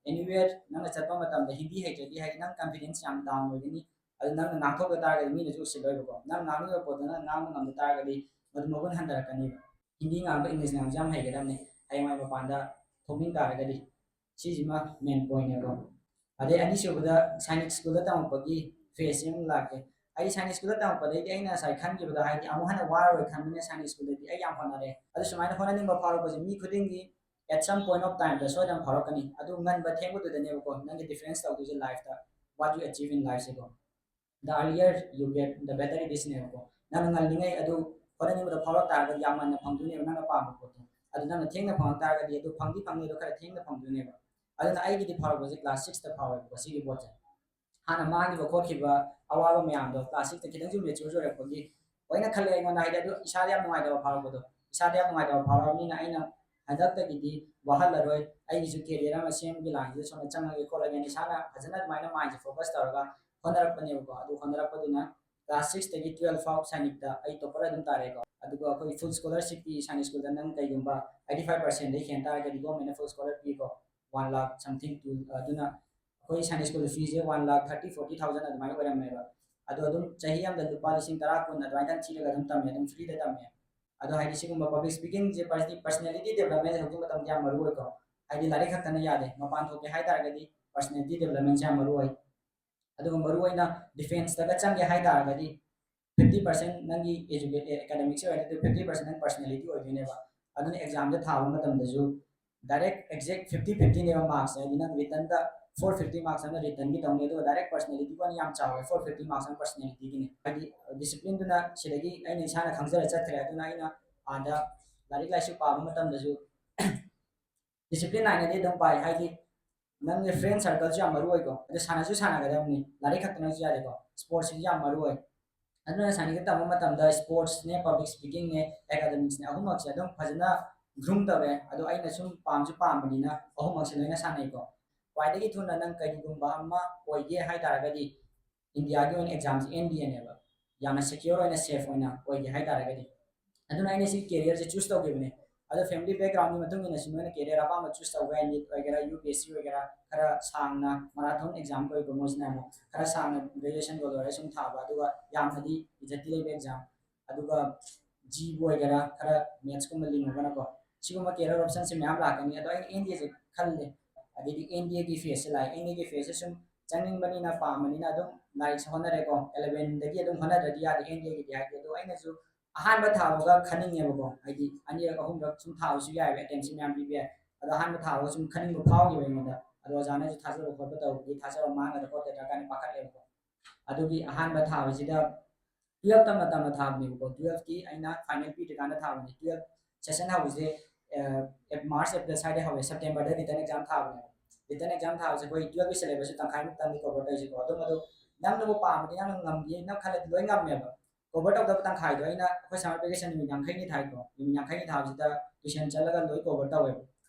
ꯑꯦꯅꯤꯋꯦꯌꯔ ꯅꯪꯅ ꯆꯠꯄ ꯃꯇꯝꯗ ꯍꯤꯟꯗꯤ ꯍꯩꯇ꯭ꯔꯗꯤ, ꯍꯥꯏꯗꯤ, ꯅꯪ ꯀꯟꯐꯤꯗꯦꯟꯁ ꯌꯥꯝ ꯗꯥꯎꯟ ꯑꯣꯏꯒꯅꯤ꯫ ꯑꯗꯨ ꯅꯪꯅ ꯉꯥꯡꯊꯣꯛꯇ ꯇꯥꯔꯒꯗꯤ ꯃꯤꯅꯁꯨ ꯎꯁꯤꯜꯂꯣꯏꯕꯀꯣ꯫ ꯅꯪ ꯉꯥꯡꯅꯤꯡꯕ ꯄꯣꯠꯇꯣ ꯅꯪ ꯉꯥꯡꯕ ꯉꯝꯗ ꯇꯥꯔꯒꯗꯤ ꯃꯗꯨ ꯃꯒꯨꯟ ꯍꯟꯊꯔꯛꯀꯅꯤꯕ꯫ ꯍꯤꯟꯗꯤ ꯉꯥꯡꯕ, ꯏꯪꯂꯤꯁ ꯉꯥꯡꯕꯁꯦ ꯌꯥꯝ ꯍꯩꯒꯗꯕꯅꯤ ꯍꯌꯦꯡꯋꯥꯏ ꯃꯄꯥꯟꯗ ꯊꯣꯛꯅꯤꯡ ꯇꯥꯔꯒꯗꯤ꯫ ꯁꯤꯁꯤꯃ ꯃꯦꯟ ꯄꯣꯏꯟꯅꯦꯕ꯫ ꯑꯗꯩ ꯑꯅꯤꯁꯨꯕꯗ, ꯁꯥꯏꯅꯤꯛ ꯁ꯭ꯀꯨꯜꯗ ꯇꯝꯃꯛꯄꯒꯤ ꯐꯦꯁꯁꯤ ꯑꯃꯨꯛ ꯂꯥꯛꯀꯦ꯫ ꯑꯩ ꯁꯥꯏꯅꯤꯛ ꯁ꯭ꯀꯨꯜꯗ ꯇꯝꯃꯛꯄꯗꯩꯗꯤ ꯑꯩꯅ ꯉꯁꯥꯏ ꯈꯟꯈꯤꯕꯗꯣ, ꯍꯥꯏꯗꯤ, ꯑꯃꯨꯛ ꯍꯟꯅ ꯋꯥꯔꯔꯣꯏ ꯈꯟꯕꯅꯤꯅ ꯁꯥꯏꯅꯤꯛ ꯁ꯭ꯀꯨꯜꯗꯗꯤ ꯑꯩ ꯌꯥꯝ ꯍꯣꯠꯅꯔꯦ꯫ ꯑꯗꯨ ꯁꯨꯃꯥꯏꯅ ꯍꯣꯠꯅꯅꯤꯡꯕ ꯐꯥꯎꯔꯛꯄꯁꯦ ꯃꯤ ꯈꯨꯗꯤꯡꯒꯤ at some point of time ꯗ ꯁꯣꯏꯗꯅ ꯐꯥꯎꯔꯛꯀꯅꯤ꯫ ꯑꯗꯨ ꯉꯟꯕ ꯊꯦꯡꯕꯗꯨꯗꯅꯦꯕꯀꯣ ꯅꯪꯒꯤ ꯗꯤꯐ꯭ꯔꯦꯟꯁ ꯇꯧꯗꯣꯏꯁꯦ ꯂꯥꯏꯐꯇ, what you achieve in life ꯁꯦꯀꯣ꯫ The earlier you get, the better it is ꯅꯦꯕꯀꯣ꯫ ꯅꯪꯅ ꯉꯜꯂꯤꯉꯩ ꯑꯗꯨ ꯍꯣꯠꯅꯅꯤꯡꯕꯗ ꯐꯥꯎꯔꯛ ꯇꯥꯔꯒꯗꯤ ꯌꯥꯝ ꯉꯟꯅ ꯐꯪꯗꯣꯏꯅꯦꯕ ꯅꯪꯅ ꯄꯥꯝꯕ ꯄꯣꯠꯇꯣ꯫ ꯑꯗꯨ ꯅꯪꯅ ꯊꯦꯡꯅ ꯐꯪꯉꯛ ꯇꯥꯔꯒꯗꯤ ꯑꯗꯨ ꯐꯪꯗꯤ ꯐꯪꯅꯤ, ꯑꯗꯣ ꯈꯔ ꯊꯦꯡꯅ ꯐꯪꯗꯣꯏꯅꯦꯕ꯫ ꯑꯗꯨꯅ ꯑꯩꯒꯤꯗꯤ ꯐꯥꯎꯔꯛꯄꯁꯦ ꯀ꯭ꯂꯥꯁ ꯁꯤꯛꯁꯇ ꯐꯥꯎꯋꯦꯕꯀꯣ ꯁꯤꯒꯤ ꯄꯣꯠꯁꯦ꯫ ꯍꯥꯟꯅ ꯃꯥꯡꯈꯤꯕ ꯈꯣꯠꯈꯤꯕ ꯑꯋꯥꯕ ꯃꯌꯥꯝꯗꯣ ꯀ꯭ꯂꯥꯁ ꯁꯤꯛꯁꯇ ꯈꯤꯇꯪꯁꯨ ꯃꯦꯆ꯭ꯌꯨꯔ ꯑꯣꯏꯔꯛꯄꯒꯤ ꯑꯣꯏꯅ ꯈꯜꯂꯦ ꯑꯩꯉꯣꯟꯗ꯫ ꯍꯥꯏꯗꯤ, ꯑꯗꯨ ꯏꯁꯥꯗ ꯌꯥꯝ ꯅꯨꯡꯉꯥꯏꯇꯕ ꯐꯥꯎꯔꯛꯄꯗꯣ, ꯏꯁꯥꯗ ꯌꯥꯝ ꯅꯨꯡꯉꯥꯏꯇꯕ ꯐꯥꯎꯔꯛꯑꯕꯅꯤꯅ ꯑꯩꯅ ꯍꯟꯗꯛꯇꯒꯤꯗꯤ ꯋꯥꯍꯜꯂꯔꯣꯏ, ꯑꯩꯒꯤꯁꯨ ꯀꯦꯔꯤꯌꯔ ꯑꯃ ꯁꯦꯝꯒꯤ ꯂꯥꯏꯟꯁꯤꯗ ꯁꯣꯝꯗ ꯆꯪꯉꯒꯦ ꯈꯣꯠꯂꯒꯦꯅ ꯏꯁꯥꯅ ꯐꯖꯅ ꯑꯗꯨꯃꯥꯏꯅ ꯃꯥꯏꯟꯁꯦ ꯐꯣꯀꯁ ꯇꯧꯔꯒ ꯍꯣꯠꯅꯔꯛꯄꯅꯦꯕꯀꯣ꯫ ꯑꯗꯨ ꯍꯣꯠꯅꯔꯛꯄꯗꯨꯅ ꯀ꯭ꯂꯥꯁ ꯁꯤꯛꯁꯇꯒꯤ ꯇꯨꯌꯦꯜꯐ ꯐꯥꯎ ꯁꯥꯏꯅꯤꯛꯇ ꯑꯩ ꯇꯣꯞꯄꯔ ꯑꯗꯨꯝ ꯇꯥꯔꯦꯀꯣ꯫ ꯑꯗꯨꯒ ꯑꯩꯈꯣꯏ ꯐꯨꯜ ꯁ꯭ꯀꯣꯂꯔꯁꯤꯞꯀꯤ ꯁꯥꯏꯅꯤꯛ ꯁ꯭ꯀꯨꯜꯗ ꯅꯪ ꯀꯩꯒꯨꯝꯕ ꯑꯩꯠꯇꯤ ꯐꯥꯏꯚ ꯄꯥꯔꯁꯦꯟꯗꯒꯤ ꯍꯦꯟ ꯇꯥꯔꯒꯗꯤ ꯒꯣꯔꯃꯦꯟꯅ ꯐꯨꯜ ꯁ꯭ꯀꯣꯂꯔ ꯄꯤꯀꯣ, ꯋꯥꯟ ꯂꯥꯛ ꯁꯝꯊꯤꯡ ꯇꯨ꯫ ꯑꯗꯨꯅ ꯑꯩꯈꯣꯏ ꯁꯥꯏꯅꯤꯛ ꯁ꯭ꯀꯨꯜ ꯐꯤꯁꯦ ꯋꯥꯟ ꯂꯥꯛ ꯊꯥꯔꯇꯤ, ꯐꯣꯔꯇꯤ ꯊꯥꯎꯖꯟ ꯑꯗꯨꯃꯥꯏꯅ ꯑꯣꯏꯔꯝꯃꯦꯕ꯫ ꯑꯗꯣ ꯑꯗꯨꯝ ꯆꯍꯤ ꯑꯃꯗ ꯂꯨꯄꯥ ꯂꯤꯁꯤꯡ ꯇꯔꯥ, ꯀꯨꯟ ꯑꯗꯨꯃꯥꯏꯅ ꯊꯤꯔꯒ ꯑꯗꯨꯝ ꯇꯝꯃꯦ, ꯑꯗꯨꯝ ꯐ꯭ꯔꯤꯗ ꯇꯝꯃꯦ꯫ ꯑꯗꯣ ꯍꯥꯏꯗꯤ ꯁꯤꯒꯨꯝꯕ ꯄꯕ꯭ꯂꯤꯛ ꯁ꯭ꯄꯤꯀꯤꯡꯁꯦ, ꯄꯔꯁꯅꯦꯂꯤꯇꯤ ꯗꯦꯕꯂꯞꯃꯦꯟꯁꯦ ꯍꯧꯖꯤꯛ ꯃꯇꯝꯗ ꯌꯥꯝ ꯃꯔꯨ ꯑꯣꯏꯀꯣ꯫ ꯍꯥꯏꯗꯤ ꯂꯥꯏꯔꯤꯛ ꯈꯛꯇꯅ ꯌꯥꯗꯦ, ꯃꯄꯥꯟ ꯊꯣꯛꯀꯦ ꯍꯥꯏ ꯇꯥꯔꯒꯗꯤ ꯄꯔꯁꯅꯦꯂꯤꯇꯤ ꯗꯦꯕꯂꯞꯃꯦꯟꯁꯦ ꯌꯥꯝ ꯃꯔꯨ ꯑꯣꯏ꯫ ꯑꯗꯨꯒ ꯃꯔꯨ ꯑꯣꯏꯅ ꯗꯤꯐꯦꯟꯁꯇꯒ ꯆꯪꯒꯦ ꯍꯥꯏ ꯇꯥꯔꯒꯗꯤ ꯐꯤꯐꯇꯤ ꯄꯥꯔꯁꯦꯟ ꯅꯪꯒꯤ ꯑꯦꯀꯥꯗꯃꯤꯛꯁ ꯑꯣꯏꯔꯗꯤ ꯐꯤꯐꯇꯤ ꯄꯥꯔꯁꯦꯟ ꯅꯪ ꯄꯔꯁꯅꯦꯂꯤꯇꯤ ꯑꯣꯏꯗꯣꯏꯅꯦꯕ꯫ ꯑꯗꯨꯅ ꯑꯦꯛꯖꯥꯝꯗ ꯊꯥꯕ ꯃꯇꯝꯗꯁꯨ ꯗꯥꯏꯔꯦꯛ ꯑꯦꯛꯖꯦꯛ ꯐꯤꯐꯇꯤ ꯐꯤꯐꯇꯤꯅꯦꯕ ꯃꯥꯔꯛꯁꯦ꯫ ꯍꯥꯏꯗꯤ ꯅꯪ ꯔꯤꯇꯟꯗ ꯐꯣꯔ ꯐꯤꯐꯇꯤ ꯃꯥꯔꯛꯁ ꯑꯃ ꯔꯤꯇꯟꯒꯤ ꯇꯧꯅꯤ, ꯑꯗꯨꯒ ꯗꯥꯏꯔꯦꯛ ꯄꯔꯁꯅꯦꯂꯤꯇꯤꯒꯤ ꯑꯣꯏꯅ ꯌꯥꯝ ꯆꯥꯎꯋꯦ, ꯐꯣꯔ ꯐꯤꯐꯇꯤ ꯃꯥꯔꯛꯁ ꯑꯃ ꯄꯔꯁꯅꯦꯂꯤꯇꯤꯒꯤꯅꯤ꯫ ꯍꯥꯏꯗꯤ ꯗꯤꯁꯤꯄ꯭ꯂꯤꯟꯗꯨꯅ ꯁꯤꯗꯒꯤ ꯑꯩꯅ ꯏꯁꯥꯅ ꯈꯪꯖꯔ ꯆꯠꯈ꯭ꯔꯦ꯫ ꯑꯗꯨꯅ ꯑꯩꯅ ꯑꯥꯗ ꯂꯥꯏꯔꯤꯛ ꯂꯥꯏꯁꯨ ꯄꯥꯕ ꯃꯇꯝꯗꯁꯨ ꯗꯤꯁꯤꯄ꯭ꯂꯤꯟ ꯅꯥꯏꯅꯗꯤ ꯑꯗꯨꯝ ꯄꯥꯏ꯫ ꯍꯥꯏꯗꯤ ꯅꯪꯒꯤ ꯐ꯭ꯔꯦꯟ ꯁꯔꯀꯜꯁꯨ ꯌꯥꯝ ꯃꯔꯨ ꯑꯣꯏꯀꯣ꯫ ꯑꯗꯣ ꯁꯥꯟꯅꯁꯨ ꯁꯥꯟꯅꯒꯗꯕꯅꯤ, ꯂꯥꯏꯔꯤꯛ ꯈꯛꯇꯅꯁꯨ ꯌꯥꯗꯦꯀꯣ, ꯁ꯭ꯄꯣꯔꯠꯁꯤꯁꯨ ꯌꯥꯝ ꯃꯔꯨ ꯑꯣꯏ꯫ ꯑꯗꯨꯅ ꯁꯥꯟꯅꯒ ꯇꯝꯕ ꯃꯇꯝꯗ ꯁ꯭ꯄꯣꯔꯠꯁꯅꯦ, ꯄꯕ꯭ꯂꯤꯛ ꯁ꯭ꯄꯤꯀꯤꯡꯅꯦ, ꯑꯦꯀꯥꯗꯃꯤꯛꯁꯅꯦ, ꯑꯍꯨꯝꯃꯛꯁꯦ ꯑꯗꯨꯝ ꯐꯖꯅ ꯒ꯭ꯔꯨꯝ ꯇꯧꯔꯦ꯫ ꯑꯗꯣ ꯑꯩꯅ ꯁꯨꯝ ꯄꯥꯝꯁꯨ ꯄꯥꯝꯕꯅꯤꯅ ꯑꯍꯨꯝꯃꯛꯁꯦ ꯂꯣꯏꯅ ꯁꯥꯟꯅꯩꯀꯣ꯫ ꯈ꯭ꯋꯥꯏꯗꯒꯤ ꯊꯨꯅ ꯅꯪ ꯀꯔꯤꯒꯨꯝꯕ ꯑꯃ ꯑꯣꯏꯒꯦ ꯍꯥꯏ ꯇꯥꯔꯒꯗꯤ ꯏꯟꯗꯤꯌꯥꯒꯤ ꯑꯣꯏꯅ ꯑꯦꯛꯖꯥꯝꯁꯦ ꯑꯦꯟ ꯗꯤ ꯑꯦꯅꯦꯕ, ꯌꯥꯝꯅ ꯁꯦꯀ꯭ꯌꯣꯔ ꯑꯣꯏꯅ ꯁꯦꯐ ꯑꯣꯏꯅ ꯑꯣꯏꯒꯦ ꯍꯥꯏ ꯇꯥꯔꯒꯗꯤ꯫ ꯑꯗꯨꯅ ꯑꯩꯅ ꯁꯤ ꯀꯦꯔꯤꯌꯔꯁꯦ ꯆꯨꯁ ꯇꯧꯈꯤꯕꯅꯦ꯫ ꯑꯗꯣ ꯐꯦꯃꯤꯂꯤ ꯕꯦꯛꯒ꯭ꯔꯥꯎꯟꯒꯤ ꯃꯇꯨꯡ ꯏꯟꯅꯁꯨ ꯅꯣꯏꯅ ꯀꯦꯔꯤꯌꯔ ꯑꯄꯥꯝꯕ ꯆꯨꯁ ꯇꯧꯕ ꯌꯥꯏ꯫ ꯅꯤꯠ ꯑꯣꯏꯒꯦꯔꯥ, ꯌꯨ ꯄꯤ ꯑꯦꯁ ꯁꯤ ꯑꯣꯏꯒꯦꯔꯥ, ꯈꯔ ꯁꯥꯡꯅ ꯃꯔꯥꯊꯣꯟ ꯑꯦꯛꯖꯥꯝ ꯀꯧꯏꯀꯣ, ꯃꯣꯏꯁꯤꯅ ꯑꯃꯨꯛ ꯈꯔ ꯁꯥꯡꯅ ꯒ꯭ꯔꯦꯖꯨꯑꯦꯁꯟꯒ ꯂꯣꯏꯔꯒ ꯁꯨꯝ ꯊꯥꯕ, ꯑꯗꯨꯒ ꯌꯥꯝꯅꯗꯤ ꯏꯖꯠꯇꯤ ꯂꯩꯕ ꯑꯦꯛꯖꯥꯝ꯫ ꯑꯗꯨꯒ ꯖꯤꯕꯨ ꯑꯣꯏꯒꯦꯔꯥ, ꯈꯔ ꯃꯦꯠꯁꯀꯨꯝꯕ ꯂꯤꯡꯉꯒꯅꯀꯣ, ꯁꯤꯒꯨꯝꯕ ꯀꯦꯔꯤꯌꯔ ꯑꯣꯞꯁꯟꯁꯦ ꯃꯌꯥꯝ ꯂꯥꯛꯀꯅꯤ꯫ ꯑꯗꯣ ꯑꯩꯅ ꯑꯦꯟ ꯗꯤ ꯑꯦꯁꯦ ꯈꯜꯂꯦ꯫ ꯑꯗꯩꯗꯤ ꯑꯦꯟ ꯗꯤ ꯑꯦꯒꯤ ꯐꯦꯁꯁꯦ ꯂꯥꯛꯑꯦ꯫ ꯑꯦꯟ ꯗꯤ ꯑꯦꯒꯤ ꯐꯦꯁꯁꯦ ꯁꯨꯝ ꯆꯪꯅꯤꯡꯕꯅꯤꯅ, ꯄꯥꯝꯕꯅꯤꯅ ꯑꯗꯨꯝ ꯂꯥꯏꯔꯤꯛꯁꯦ ꯍꯣꯠꯅꯔꯦꯀꯣ꯫ ꯑꯦꯂꯚꯦꯟꯗꯒꯤ ꯑꯗꯨꯝ ꯍꯣꯠꯅꯗ꯭ꯔꯗꯤ ꯌꯥꯗꯦ ꯑꯦꯟ ꯗꯤ ꯑꯦꯒꯤꯗꯤ ꯍꯥꯏꯗꯤ꯫ ꯑꯗꯣ ꯑꯩꯅꯁꯨ ꯑꯍꯥꯟꯕ ꯊꯥꯕꯒ ꯈꯟꯅꯤꯡꯉꯦꯕꯀꯣ, ꯍꯥꯏꯗꯤ ꯑꯅꯤꯔꯛ ꯑꯍꯨꯝꯔꯛ ꯁꯨꯝ ꯊꯥꯕꯁꯨ ꯌꯥꯏꯑꯕ, ꯑꯦꯇꯦꯝꯁꯤ ꯃꯌꯥꯝ ꯄꯤꯕ ꯌꯥꯏ꯫ ꯑꯗꯣ ꯑꯍꯥꯟꯕ ꯊꯥꯕꯒ ꯁꯨꯝ ꯈꯟꯅꯤꯡꯕ ꯐꯥꯎꯈꯤꯕ ꯑꯩꯉꯣꯟꯗ꯫ ꯑꯗꯣ ꯑꯣꯖꯥꯅꯁꯨ ꯊꯥꯖꯕ ꯈꯣꯠꯄ ꯇꯧꯕꯒꯤ ꯊꯥꯖꯕ ꯃꯥꯡꯒꯗ꯭ꯔꯥ ꯈꯣꯠꯀꯗ꯭ꯔꯥ ꯀꯥꯏꯅ ꯄꯥꯈꯠꯂꯦꯕꯀꯣ꯫ ꯑꯗꯨꯒꯤ ꯑꯍꯥꯟꯕ ꯊꯥꯕꯁꯤꯗ ꯇꯨꯌꯦꯜꯞ ꯇꯝꯅ ꯇꯝꯅ ꯊꯥꯕꯅꯦꯕꯀꯣ꯫ ꯇꯨꯌꯦꯜꯞꯀꯤ ꯑꯩꯅ ꯐꯥꯏꯅꯦꯜ ꯄꯤꯗ꯭ꯔꯤꯀꯥꯟꯗ ꯊꯥꯕꯅꯦ꯫ ꯇꯨꯌꯦꯜꯞ ꯁꯦꯁꯟ ꯍꯧꯕꯁꯦ ꯃꯥꯔꯆ, ꯑꯦꯄ꯭ꯔꯤꯜ ꯁ꯭ꯋꯥꯏꯗꯩ ꯍꯧꯋꯦ, ꯁꯦꯞꯇꯦꯝꯕꯔꯗ ꯔꯤꯇꯟ ꯑꯦꯛꯖꯥꯝ ꯊꯥꯕꯅꯦꯕ꯫ ꯔꯤꯇꯟ ꯑꯦꯛꯖꯥꯝ ꯊꯥꯕꯁꯦ ꯑꯩꯈꯣꯏ ꯇꯨꯌꯦꯜꯞꯀꯤ ꯁꯤꯂꯦꯕꯁꯁꯦ ꯇꯪꯈꯥꯏꯃꯨꯛꯇꯪꯗꯤ ꯀꯣꯚꯔ ꯇꯧꯔꯤꯁꯦꯀꯣ꯫ ꯑꯗꯨꯝ ꯑꯗꯨ ꯅꯪꯅꯕꯨ ꯄꯥꯝꯃꯗꯤ, ꯅꯪꯅ ꯉꯝꯒꯦꯅ ꯈꯜꯂꯗꯤ ꯂꯣꯏ ꯉꯝꯃꯦꯕ꯫ ꯀꯣꯚꯔ ꯇꯧꯗꯕ ꯇꯪꯈꯥꯏꯗꯣ ꯑꯩꯅ ꯑꯩꯈꯣꯏ ꯁꯝꯃꯔ ꯚꯦꯀꯦꯁꯟ ꯅꯨꯃꯤꯠ ꯌꯥꯡꯈꯩꯅꯤ ꯊꯥꯏꯀꯣ꯫ ꯅꯨꯃꯤꯠ ꯌꯥꯡꯈꯩꯅꯤ ꯊꯥꯕꯁꯤꯗ ꯇ꯭ꯌꯨꯁꯟ ꯆꯠꯂꯒ ꯂꯣꯏ ꯀꯣꯚꯔ ꯇꯧꯋꯦꯕ꯫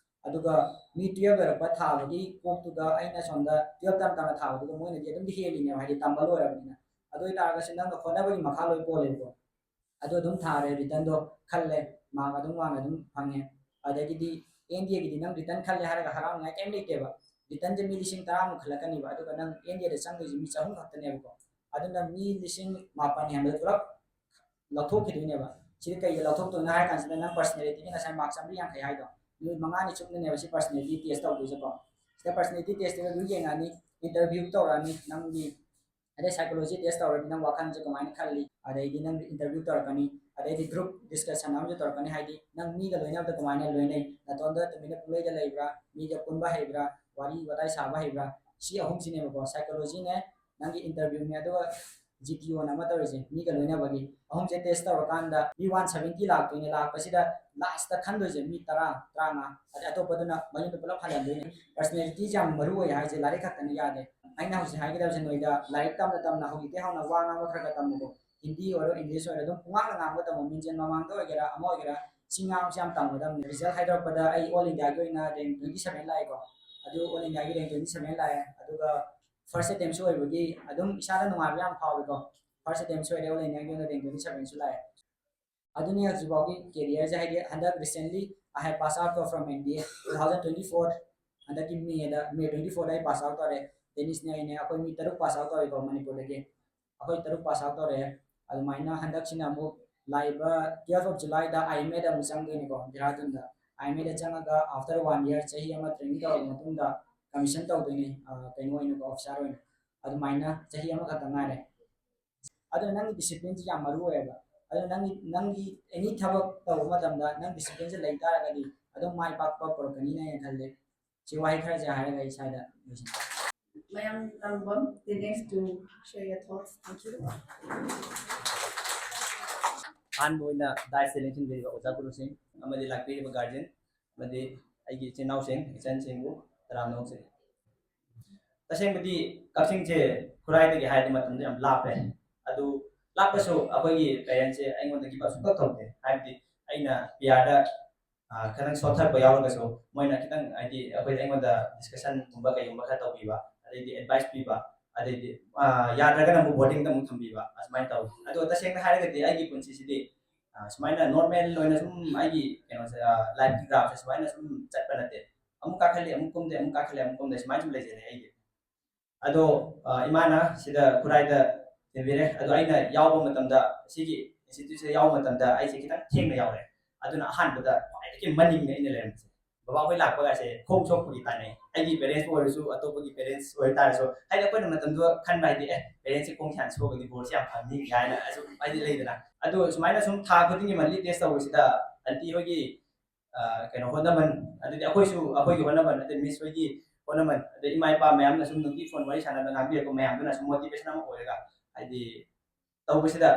ꯑꯗꯨꯒ ꯃꯤ ꯇꯨꯌꯦꯜꯞ ꯂꯣꯏꯔꯛꯄ ꯊꯥꯕꯒꯤ ꯀꯣꯛꯇꯨꯒ ꯑꯩꯅ ꯁꯣꯝꯗ ꯇꯨꯌꯦꯜꯞ ꯇꯝ ꯇꯝꯅ ꯊꯥꯕꯗꯨꯒ ꯃꯣꯏꯅꯗꯤ ꯑꯗꯨꯝꯗꯤ ꯍꯦꯜꯂꯤꯅꯦꯕ, ꯍꯥꯏꯗꯤ ꯇꯝꯕ ꯂꯣꯏꯔꯕꯅꯤꯅ꯫ ꯑꯗꯨ ꯑꯣꯏꯇꯥꯔꯒꯁꯨ ꯅꯪꯅ ꯍꯣꯠꯅꯕꯒꯤ ꯃꯈꯥ ꯂꯣꯏ ꯄꯣꯜꯂꯦꯕꯀꯣ꯫ ꯑꯗꯨ ꯑꯗꯨꯝ ꯊꯥꯔꯦ, ꯔꯤꯇꯟꯗꯣ ꯈꯜꯂꯦ, ꯃꯥꯔꯛ ꯑꯗꯨꯝ ꯋꯥꯡꯅ ꯑꯗꯨꯝ ꯐꯪꯉꯦ꯫ ꯑꯗꯒꯤꯗꯤ ꯑꯦꯟ ꯗꯤ ꯑꯦꯒꯤꯗꯤ ꯅꯪ ꯔꯤꯇꯟ ꯈꯜꯂꯦ ꯍꯥꯏꯔꯒ ꯍꯔꯥꯎꯅꯤꯡꯉꯥꯏ ꯀꯩꯝ ꯂꯩꯇꯦꯕ꯫ ꯔꯤꯇꯟꯁꯦ ꯃꯤ ꯂꯤꯁꯤꯡ ꯇꯔꯥꯃꯨꯛ ꯈꯜꯂꯛꯀꯅꯤꯕ, ꯑꯗꯨꯒ ꯅꯪ ꯑꯦꯟ ꯗꯤ ꯑꯦꯗ ꯆꯪꯗꯣꯏꯁꯦ ꯃꯤ ꯆꯍꯨꯝ ꯈꯛꯇꯅꯦꯕꯀꯣ꯫ ꯑꯗꯨꯅ ꯃꯤ ꯂꯤꯁꯤꯡ ꯃꯥꯄꯟ ꯍꯦꯟꯕꯗ ꯄꯨꯂꯞ ꯂꯧꯊꯣꯛꯈꯤꯗꯣꯏꯅꯦꯕ꯫ ꯁꯤꯗꯤ ꯀꯩꯒꯤ ꯂꯧꯊꯣꯛꯇꯣꯏꯅꯣ ꯍꯥꯏꯔ ꯀꯥꯟꯁꯤꯗ, ꯅꯪ ꯄꯔꯁꯅꯦꯂꯤꯇꯤꯒꯤ ꯉꯁꯥꯏ ꯃꯥꯔꯛ ꯆꯥꯝꯃꯔꯤ ꯌꯥꯡꯈꯩ ꯍꯥꯏꯗꯣ, ꯅꯨꯃꯤꯠ ꯃꯉꯥꯅꯤ ꯆꯨꯞꯅꯅꯦꯕ ꯁꯤ ꯄꯔꯁꯅꯦꯂꯤꯇꯤ ꯇꯦꯁ ꯇꯧꯗꯣꯏꯁꯦꯀꯣ꯫ ꯁꯤꯗ ꯄꯔꯁꯅꯦꯂꯤꯇꯤ ꯇꯦꯁꯇꯨꯗ ꯂꯣꯏ ꯌꯦꯡꯉꯛꯑꯅꯤ, ꯏꯟꯇꯔꯚ꯭ꯌꯨ ꯇꯧꯔꯛꯑꯅꯤ, ꯅꯪꯒꯤ ꯑꯗꯩ ꯁꯥꯏꯀꯣꯂꯣꯖꯤ ꯇꯦꯁ ꯇꯧꯔꯗꯤ ꯅꯪ ꯋꯥꯈꯜꯁꯦ ꯀꯃꯥꯏꯅ ꯈꯜꯂꯤ, ꯑꯗꯩꯗꯤ ꯅꯪ interview ꯇꯧꯔꯛꯀꯅꯤ, ꯑꯗꯩꯗꯤ group discussion ꯑꯃꯁꯨ ꯇꯧꯔꯛꯀꯅꯤ, ꯍꯥꯏꯗꯤ ꯅꯪ ꯃꯤꯒ ꯂꯣꯏꯅꯕꯗ ꯀꯃꯥꯏꯅ ꯂꯣꯏꯅꯩ, ꯅꯇꯣꯝꯗ ꯇꯨꯃꯤꯟꯅ ꯄꯨꯡꯂꯩꯗ ꯂꯩꯕ꯭ꯔꯥ, ꯃꯤꯒ ꯄꯨꯟꯕ ꯍꯩꯕ꯭ꯔꯥ, ꯋꯥꯔꯤ ꯋꯥꯇꯥꯏ ꯁꯥꯕ ꯍꯩꯕ꯭ꯔꯥ, ꯁꯤ ꯑꯍꯨꯝꯁꯤꯅꯦꯕꯀꯣ꯫ Psychologyꯅꯦ, ꯅꯪꯒꯤ interviewꯅꯦ, ꯑꯗꯨꯒ GTOꯅ ꯑꯃ ꯇꯧꯔꯤꯁꯦ, ꯃꯤꯒ ꯂꯣꯏꯅꯕꯒꯤ꯫ ꯑꯍꯨꯝꯁꯦ test ꯇꯧꯔꯀꯥꯟꯗ ꯃꯤ one seventy ꯂꯥꯛꯇꯣꯏꯅꯦ꯫ ꯂꯥꯛꯄꯁꯤꯗ lastꯇ ꯈꯟꯗꯣꯏꯁꯦ ꯃꯤ ꯇꯔꯥ, ꯇꯔꯥꯃꯉꯥ, ꯑꯗꯩ ꯑꯇꯣꯞꯄꯗꯨꯅ ꯃꯌꯨꯝꯗ ꯄꯨꯂꯞ ꯍꯜꯍꯟꯗꯣꯏꯅꯦ꯫ Personalityꯁꯦ ꯌꯥꯝ ꯃꯔꯨ ꯑꯣꯏ ꯍꯥꯏꯁꯦ, ꯂꯥꯏꯔꯤꯛ ꯈꯛꯇꯅ ꯌꯥꯗꯦ꯫ ꯑꯩꯅ ꯍꯧꯖꯤꯛ ꯍꯥꯏꯒꯗꯕꯁꯦ, ꯅꯣꯏꯗ ꯂꯥꯏꯔꯤꯛ ꯇꯝꯅ ꯇꯝꯅ ꯍꯧꯖꯤꯛꯇꯤ ꯍꯧꯅ ꯋꯥ ꯉꯥꯡꯕ ꯈꯔ ꯈꯔ ꯇꯝꯃꯨꯀꯣ꯫ ꯍꯤꯟꯗꯤ ꯑꯣꯏꯔꯣ, English ꯑꯣꯏꯔꯣ, ꯑꯗꯨꯝ ꯄꯨꯡꯉꯥꯡꯗ ꯉꯥꯡꯕ ꯇꯝꯃꯣ꯫ ꯃꯤꯡꯖꯦꯜ ꯃꯃꯥꯡꯗ ꯑꯣꯏꯒꯦꯔꯥ, ꯑꯃ ꯑꯣꯏꯒꯦꯔꯥ, ꯁꯤ ꯉꯥꯡꯕꯁꯦ ꯌꯥꯝ ꯇꯝꯒꯗꯕꯅꯤ꯫ Result ꯍꯥꯏꯗꯣꯔꯛꯄꯗ ꯑꯩ all Indiaꯒꯤ ꯑꯣꯏꯅ rank twenty seven ꯂꯥꯛꯑꯦꯀꯣ꯫ ꯑꯗꯨ all Indiaꯒꯤ rank twenty seven ꯂꯥꯛꯑꯦ꯫ ꯑꯗꯨꯒ first attemptꯁꯨ ꯑꯣꯏꯕꯒꯤ ꯑꯗꯨꯝ ꯏꯁꯥꯗ ꯅꯨꯡꯉꯥꯏꯕ ꯌꯥꯝ ꯐꯥꯎꯋꯦꯀꯣ꯫ First attemptꯁꯨ ꯑꯣꯏꯔꯦ, all Indiaꯒꯤ ꯑꯣꯏꯅ rank twenty sevenꯁꯨ ꯂꯥꯛꯑꯦ꯫ ꯑꯗꯨꯅꯤ ꯍꯧꯖꯤꯛꯐꯥꯎꯒꯤ careerꯁꯦ, ꯍꯥꯏꯗꯤ ꯍꯟꯗꯛ recently I have passed out from NDA two thousand twenty four, ꯍꯟꯗꯛꯀꯤ Mayꯗ, May twenty fourꯗ ꯑꯩ pass out ꯇꯧꯔꯦ꯫ ꯗꯦꯅꯤꯁꯅꯦ ꯑꯩꯅꯦ, ꯑꯩꯈꯣꯏ ꯃꯤ ꯇꯔꯨꯛ pass out ꯇꯧꯔꯦꯀꯣ ꯃꯅꯤꯄꯨꯔꯗꯒꯤ꯫ ꯑꯩꯈꯣꯏ ꯇꯔꯨꯛ pass out ꯇꯧꯔꯛꯑꯦ꯫ ꯑꯗꯨꯃꯥꯏꯅ ꯍꯟꯗꯛꯁꯤꯅ ꯑꯃꯨꯛ ꯂꯥꯛꯏꯕ twelve of Julyꯗ IMAꯗ ꯑꯃꯨꯛ ꯆꯪꯗꯣꯏꯅꯤꯀꯣ, ꯗꯦꯍꯔꯥꯗꯨꯟꯗ꯫ IMAꯗ ꯆꯪꯉꯒ after one year, ꯆꯍꯤ ꯑꯃ training ꯇꯧꯔꯕ ꯃꯇꯨꯡꯗ commission ꯇꯧꯗꯣꯏꯅꯤ, ꯑ, ꯀꯩꯅꯣ ꯑꯣꯏꯅꯀꯣ, officer ꯑꯣꯏꯅ꯫ ꯑꯗꯨꯃꯥꯏꯅ ꯆꯍꯤ ꯑꯃꯈꯛꯇ ꯉꯥꯏꯔꯦ꯫ ꯑꯗꯨꯅ ꯅꯪꯒꯤ disciplineꯁꯤ ꯌꯥꯝ ꯃꯔꯨ ꯑꯣꯏꯌꯦꯕ꯫ ꯑꯗꯨ ꯅꯪꯒꯤ, ꯅꯪꯒꯤ any ꯊꯕꯛ ꯇꯧꯕ ꯃꯇꯝꯗ ꯅꯪ disciplineꯁꯤ ꯂꯩ ꯇꯥꯔꯒꯗꯤ ꯑꯗꯨꯝ ꯃꯥꯏ ꯄꯥꯛꯄ ꯄꯨꯔꯛꯀꯅꯤꯅ ꯑꯩꯅ ꯈꯜꯂꯦ꯫ ꯁꯤ ꯋꯥꯍꯩ ꯈꯔꯁꯦ ꯍꯥꯏꯔꯒ ꯑꯩ ꯁ꯭ꯋꯥꯏꯗ ꯂꯣꯏꯁꯤꯟꯖꯔꯒꯦ꯫ ꯃꯌꯥꯝ ꯇꯝꯕꯝ, the next to share your thoughts. Thank you. ꯑꯍꯥꯟꯕ ꯑꯣꯏꯅ dais ꯂꯦꯡꯁꯤꯟꯕꯤꯔꯤꯕ ꯑꯣꯖꯥ ꯒꯨꯔꯨꯁꯤꯡ ꯑꯃꯗꯤ ꯂꯥꯛꯄꯤꯔꯤꯕ guardian ꯑꯃꯗꯤ ꯑꯩꯒꯤ ꯏꯆꯤꯟ ꯏꯅꯥꯎꯁꯤꯡ, ꯏꯆꯟꯁꯤꯡꯕꯨ ꯇꯔꯥꯝꯅ ꯑꯣꯛꯆꯔꯤ꯫ ꯇꯁꯦꯡꯕꯗꯤ ꯀꯛꯆꯤꯡꯁꯦ ꯈꯨꯔꯥꯏꯗꯒꯤ ꯍꯥꯏꯔꯗꯤ ꯃꯇꯝꯗ ꯌꯥꯝ ꯂꯥꯞꯄꯦ꯫ ꯑꯗꯨ ꯂꯥꯞꯄꯁꯨ ꯑꯩꯈꯣꯏꯒꯤ parentꯁꯦ ꯑꯩꯉꯣꯟꯗ give up ꯁꯨꯡꯇꯧ ꯇꯧꯗꯦ꯫ ꯍꯥꯏꯕꯗꯤ ꯑꯩꯅ PRꯗ, ꯑ, ꯈꯤꯇꯪ ꯁꯣꯠꯊꯔꯛꯄ ꯌꯥꯎꯔꯒꯁꯨ ꯃꯣꯏꯅ ꯈꯤꯇꯪ, ꯍꯥꯏꯗꯤ, ꯑꯩꯈꯣꯏꯗ, ꯑꯩꯉꯣꯟꯗ discussionꯒꯨꯝꯕ ꯀꯩꯒꯨꯝꯕ ꯈꯔ ꯇꯧꯕꯤꯕ, ꯑꯗꯩꯗꯤ advice ꯄꯤꯕ, ꯑꯗꯩꯗꯤ, ꯑ, ꯌꯥꯗ꯭ꯔꯒꯅ ꯑꯃꯨꯛ boardingꯗ ꯑꯃꯨꯛ ꯊꯝꯕꯤꯕ, ꯑꯁꯨꯃꯥꯏꯅ ꯇꯧꯋꯤ꯫ ꯑꯗꯣ ꯇꯁꯦꯡꯅ ꯍꯥꯏꯔꯒꯗꯤ ꯑꯩꯒꯤ ꯄꯨꯟꯁꯤꯁꯤꯗꯤ, ꯑ, ꯁꯨꯃꯥꯏꯅ normal ꯑꯣꯏꯅ ꯁꯨꯝ ꯑꯩꯒꯤ ꯀꯩꯅꯣꯁꯦ, ꯑ, lifeꯀꯤ graphꯁꯦ ꯁꯨꯃꯥꯏꯅ ꯁꯨꯝ ꯆꯠꯄ ꯅꯠꯇꯦ꯫ ꯑꯃꯨꯛ ꯀꯥꯈꯠꯂꯤ, ꯑꯃꯨꯛ ꯀꯨꯝꯗꯦ, ꯑꯃꯨꯛ ꯀꯥꯈꯠꯂꯤ, ꯑꯃꯨꯛ ꯀꯨꯝꯗꯦ, ꯁꯨꯃꯥꯏꯅ ꯁꯨꯝ ꯂꯩꯖꯔꯦ ꯑꯩꯗꯤ꯫ ꯑꯗꯣ, ꯑ, ꯏꯃꯥꯅ ꯁꯤꯗ ꯈꯨꯔꯥꯏꯗ ꯊꯤꯟꯕꯤꯔꯦ꯫ ꯑꯗꯣ ꯑꯩꯅ ꯌꯥꯎꯕ ꯃꯇꯝꯗ, ꯁꯤꯒꯤ instituteꯁꯤꯗ ꯌꯥꯎꯕ ꯃꯇꯝꯗ ꯑꯩꯁꯦ ꯈꯤꯇꯪ ꯊꯦꯡꯅ ꯌꯥꯎꯔꯦ꯫ ꯑꯗꯨꯅ ꯑꯍꯥꯟꯕꯗ ꯈ꯭ꯋꯥꯏꯗꯒꯤ ꯃꯅꯤꯡꯅꯦ ꯑꯩꯅ ꯂꯩꯔꯝꯕꯁꯦ꯫ ꯕꯕꯥ ꯍꯣꯏ ꯂꯥꯛꯄꯒꯁꯦ ꯈꯣꯡ ꯁꯣꯛꯄꯒꯤ ꯇꯥꯟꯅꯩ꯫ ꯑꯩꯒꯤ parents ꯑꯣꯏꯔꯁꯨ, ꯑꯇꯣꯞꯄꯒꯤ parents ꯑꯣꯏꯇꯥꯔꯁꯨ, ꯍꯥꯏꯗꯤ ꯑꯩꯈꯣꯏꯅ ꯃꯇꯝꯗꯨꯗ ꯈꯟꯕ ꯍꯥꯏꯗꯤ, "ꯑꯦ, parents ꯁꯦ ꯈꯣꯡꯁꯦ ꯍꯥꯟꯅ ꯁꯣꯛꯑꯒꯗꯤ ball ꯁꯦ ꯌꯥꯝ ꯐꯪꯅꯤ" ꯀꯥꯏꯅ ꯑꯁꯨꯝ ꯍꯥꯏꯗꯤ ꯂꯩꯗꯅ꯫ ꯑꯗꯣ ꯁꯨꯃꯥꯏꯅ ꯁꯨꯝ ꯊꯥ ꯈꯨꯗꯤꯡꯒꯤ monthly test ꯇꯧꯕꯁꯤꯗ aunty ꯍꯣꯏꯒꯤ, ꯑ, ꯀꯩꯅꯣ ꯍꯣꯠꯅꯃꯟ, ꯑꯗꯩꯗꯤ ꯑꯩꯈꯣꯏꯁꯨ ꯑꯩꯈꯣꯏꯒꯤ ꯍꯣꯠꯅꯃꯟ, ꯑꯗꯩ miss ꯍꯣꯏꯒꯤ ꯍꯣꯠꯅꯃꯟ, ꯑꯗꯩ ꯏꯃꯥ ꯏꯄꯥ ꯃꯌꯥꯝꯅ ꯁꯨꯝ ꯅꯨꯡꯇꯤ phone ꯋꯥꯔꯤ ꯁꯥꯟꯅꯕ ꯉꯥꯡꯕꯤꯔꯛꯄ ꯃꯌꯥꯝꯗꯨꯅ ꯁꯨꯝ motivation ꯑꯃ ꯑꯣꯏꯔꯒ, ꯍꯥꯏꯗꯤ ꯇꯧꯕꯁꯤꯗ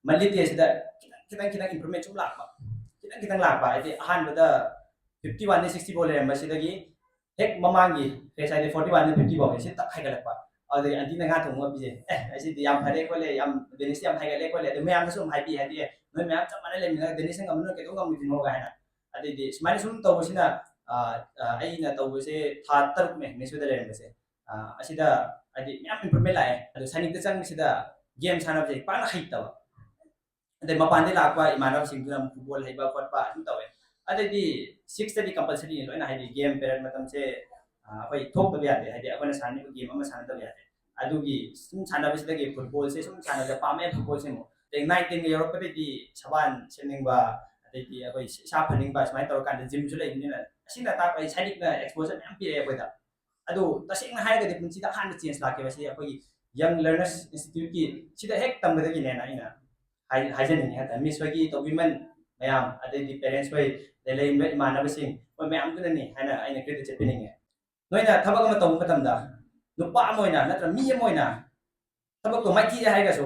monthly test ꯁꯤꯗ ꯈꯤꯇꯪ ꯈꯤꯇꯪ ꯈꯤꯇꯪ improvement ꯁꯨꯝ ꯂꯥꯛꯄ, ꯈꯤꯇꯪ ꯈꯤꯇꯪ ꯂꯥꯛꯄ꯫ ꯍꯥꯏꯗꯤ ꯑꯍꯥꯟꯕꯗ fifty one ꯗꯒꯤ sixty ꯐꯥꯎ ꯂꯩꯔꯝꯕꯁꯤꯗꯒꯤ ꯍꯦꯛ ꯃꯃꯥꯡꯒꯤ phase ꯍꯥꯏꯗꯤ forty one ꯗꯒꯤ fifty ꯐꯥꯎꯒꯤ ꯁꯤ ꯇꯛ ꯍꯥꯏꯒꯠꯂꯛꯄ꯫ ꯑꯗꯨꯗꯒꯤ aunty ꯅ ꯉꯥ ꯊꯣꯡꯕ ꯑꯃ ꯄꯤꯖꯩ, "ꯑꯦ, ꯑꯁꯤꯗꯤ ꯌꯥꯝ ꯐꯔꯦ ꯈꯣꯠꯂꯦ, ꯌꯥꯝ Dennis ꯁꯤ ꯌꯥꯝ ꯍꯥꯏꯒꯠꯂꯦ ꯈꯣꯠꯂꯦ", ꯑꯗꯨ ꯃꯌꯥꯝꯗꯁꯨ ꯑꯗꯨꯝ ꯍꯥꯏꯕꯤ, ꯍꯥꯏꯗꯤ, "ꯑꯦ, ꯅꯣꯏ ꯃꯌꯥꯝ ꯆꯞ ꯃꯥꯟꯅ ꯂꯩꯃꯤꯟꯅꯔꯒ Dennis ꯅ ꯉꯝꯗꯅ ꯀꯩꯗꯧ ꯉꯝꯃꯣꯏꯗꯣꯏꯅꯣ?" ꯀꯥꯏꯅ꯫ ꯑꯗꯩꯗꯤ ꯁꯨꯃꯥꯏꯅ ꯁꯨꯝ ꯇꯧꯕꯁꯤꯅ, ꯑ, ꯑ, ꯑꯩꯅ ꯇꯧꯕꯁꯦ ꯊꯥ ꯇꯔꯨꯛꯅꯦ miss ꯍꯣꯏꯗ ꯂꯩꯔꯝꯕꯁꯦ꯫ ꯑ, ꯑꯁꯤꯗ ꯍꯥꯏꯗꯤ ꯃꯌꯥꯝ improvement ꯂꯥꯛꯑꯦ꯫ ꯑꯗꯣ ꯁꯥꯏꯅꯤꯛꯇ ꯆꯪꯕꯁꯤꯗ game ꯁꯥꯟꯅꯕꯁꯦ ꯄꯥꯛꯅ ꯍꯩꯇꯕ꯫ ꯑꯗꯩ ꯃꯄꯥꯟꯗꯩ ꯂꯥꯛꯄ ꯏꯃꯥꯟꯅꯕꯁꯤꯡꯗꯨꯅ ꯑꯃꯨꯛ football ꯍꯩꯕ ꯈꯣꯠꯄ ꯑꯗꯨꯝ ꯇꯧꯋꯦ꯫ ꯑꯗꯩꯗꯤ six ꯇꯗꯤ compulsory ꯅꯤ ꯂꯣꯏꯅ, ꯍꯥꯏꯗꯤ game period ꯃꯇꯝꯁꯦ, ꯑ, ꯑꯩꯈꯣꯏ ꯊꯣꯛꯇꯕ ꯌꯥꯗꯦ, ꯍꯥꯏꯗꯤ ꯑꯩꯈꯣꯏꯅ ꯁꯥꯟꯅꯔꯤꯕ game ꯑꯃ ꯁꯥꯟꯅꯗꯕ ꯌꯥꯗꯦ꯫ ꯑꯗꯨꯒꯤ ꯁꯨꯝ ꯁꯥꯟꯅꯕꯁꯤꯗꯒꯤ football ꯁꯦ ꯁꯨꯝ ꯁꯥꯟꯅꯕꯗ ꯄꯥꯝꯃꯦ football ꯁꯦ ꯑꯃꯨꯛ꯫ ꯑꯗꯩ nine ten ꯒ ꯌꯧꯔꯛꯄꯗꯩꯗꯤ ꯁꯕꯥꯟ ꯁꯦꯝꯅꯤꯡꯕ, ꯑꯗꯩꯗꯤ ꯑꯩꯈꯣꯏ ꯏꯁꯥ ꯐꯅꯤꯡꯕ ꯁꯨꯃꯥꯏꯅ ꯇꯧꯔꯀꯥꯟꯗ gym ꯁꯨ ꯂꯩꯕꯅꯤꯅ, ꯑꯁꯤꯅ ꯇꯥꯛꯄ ꯑꯩ ꯁꯥꯏꯅꯤꯛꯅ exposure ꯃꯌꯥꯝ ꯄꯤꯔꯛꯑꯦ ꯑꯩꯈꯣꯏꯗ꯫ ꯑꯗꯨ ꯇꯁꯦꯡꯅ ꯍꯥꯏꯔꯒꯗꯤ ꯄꯨꯟꯁꯤꯗ ꯑꯍꯥꯟꯕ change ꯂꯥꯛꯈꯤꯕꯁꯤ ꯑꯩꯈꯣꯏꯒꯤ Young Learners Institute ꯀꯤ ꯁꯤꯗ ꯍꯦꯛ ꯇꯝꯕꯗꯒꯤꯅꯦꯅ ꯑꯩꯅ ꯍꯥꯏ-, ꯍꯥꯏꯖꯅꯤꯡꯉꯤ ꯍꯥꯏꯇꯥꯔꯦ꯫ Miss ꯍꯣꯏꯒꯤ ꯇꯧꯕꯤꯃꯜ ꯃꯌꯥꯝ, ꯑꯗꯩꯗꯤ parents ꯍꯣꯏ, ꯑꯗꯩ ꯂꯩꯔꯤꯕ ꯏꯃꯥꯟꯅꯕꯁꯤꯡ, ꯃꯣꯏ ꯃꯌꯥꯝꯗꯨꯅꯅꯤ ꯍꯥꯏꯅ ꯑꯩꯅ credit ꯆꯠꯄꯤꯅꯤꯡꯉꯦ꯫ ꯅꯣꯏꯅ ꯊꯕꯛ ꯑꯃ ꯇꯧꯕ ꯃꯇꯝꯗ ꯅꯨꯄꯥ ꯑꯃ ꯑꯣꯏꯅ ꯅꯠꯇ꯭ꯔ ꯃꯤ ꯑꯃ ꯑꯣꯏꯅ ꯊꯕꯛꯇꯣ ꯃꯥꯏꯊꯤꯔꯦ ꯍꯥꯏꯔꯒꯁꯨ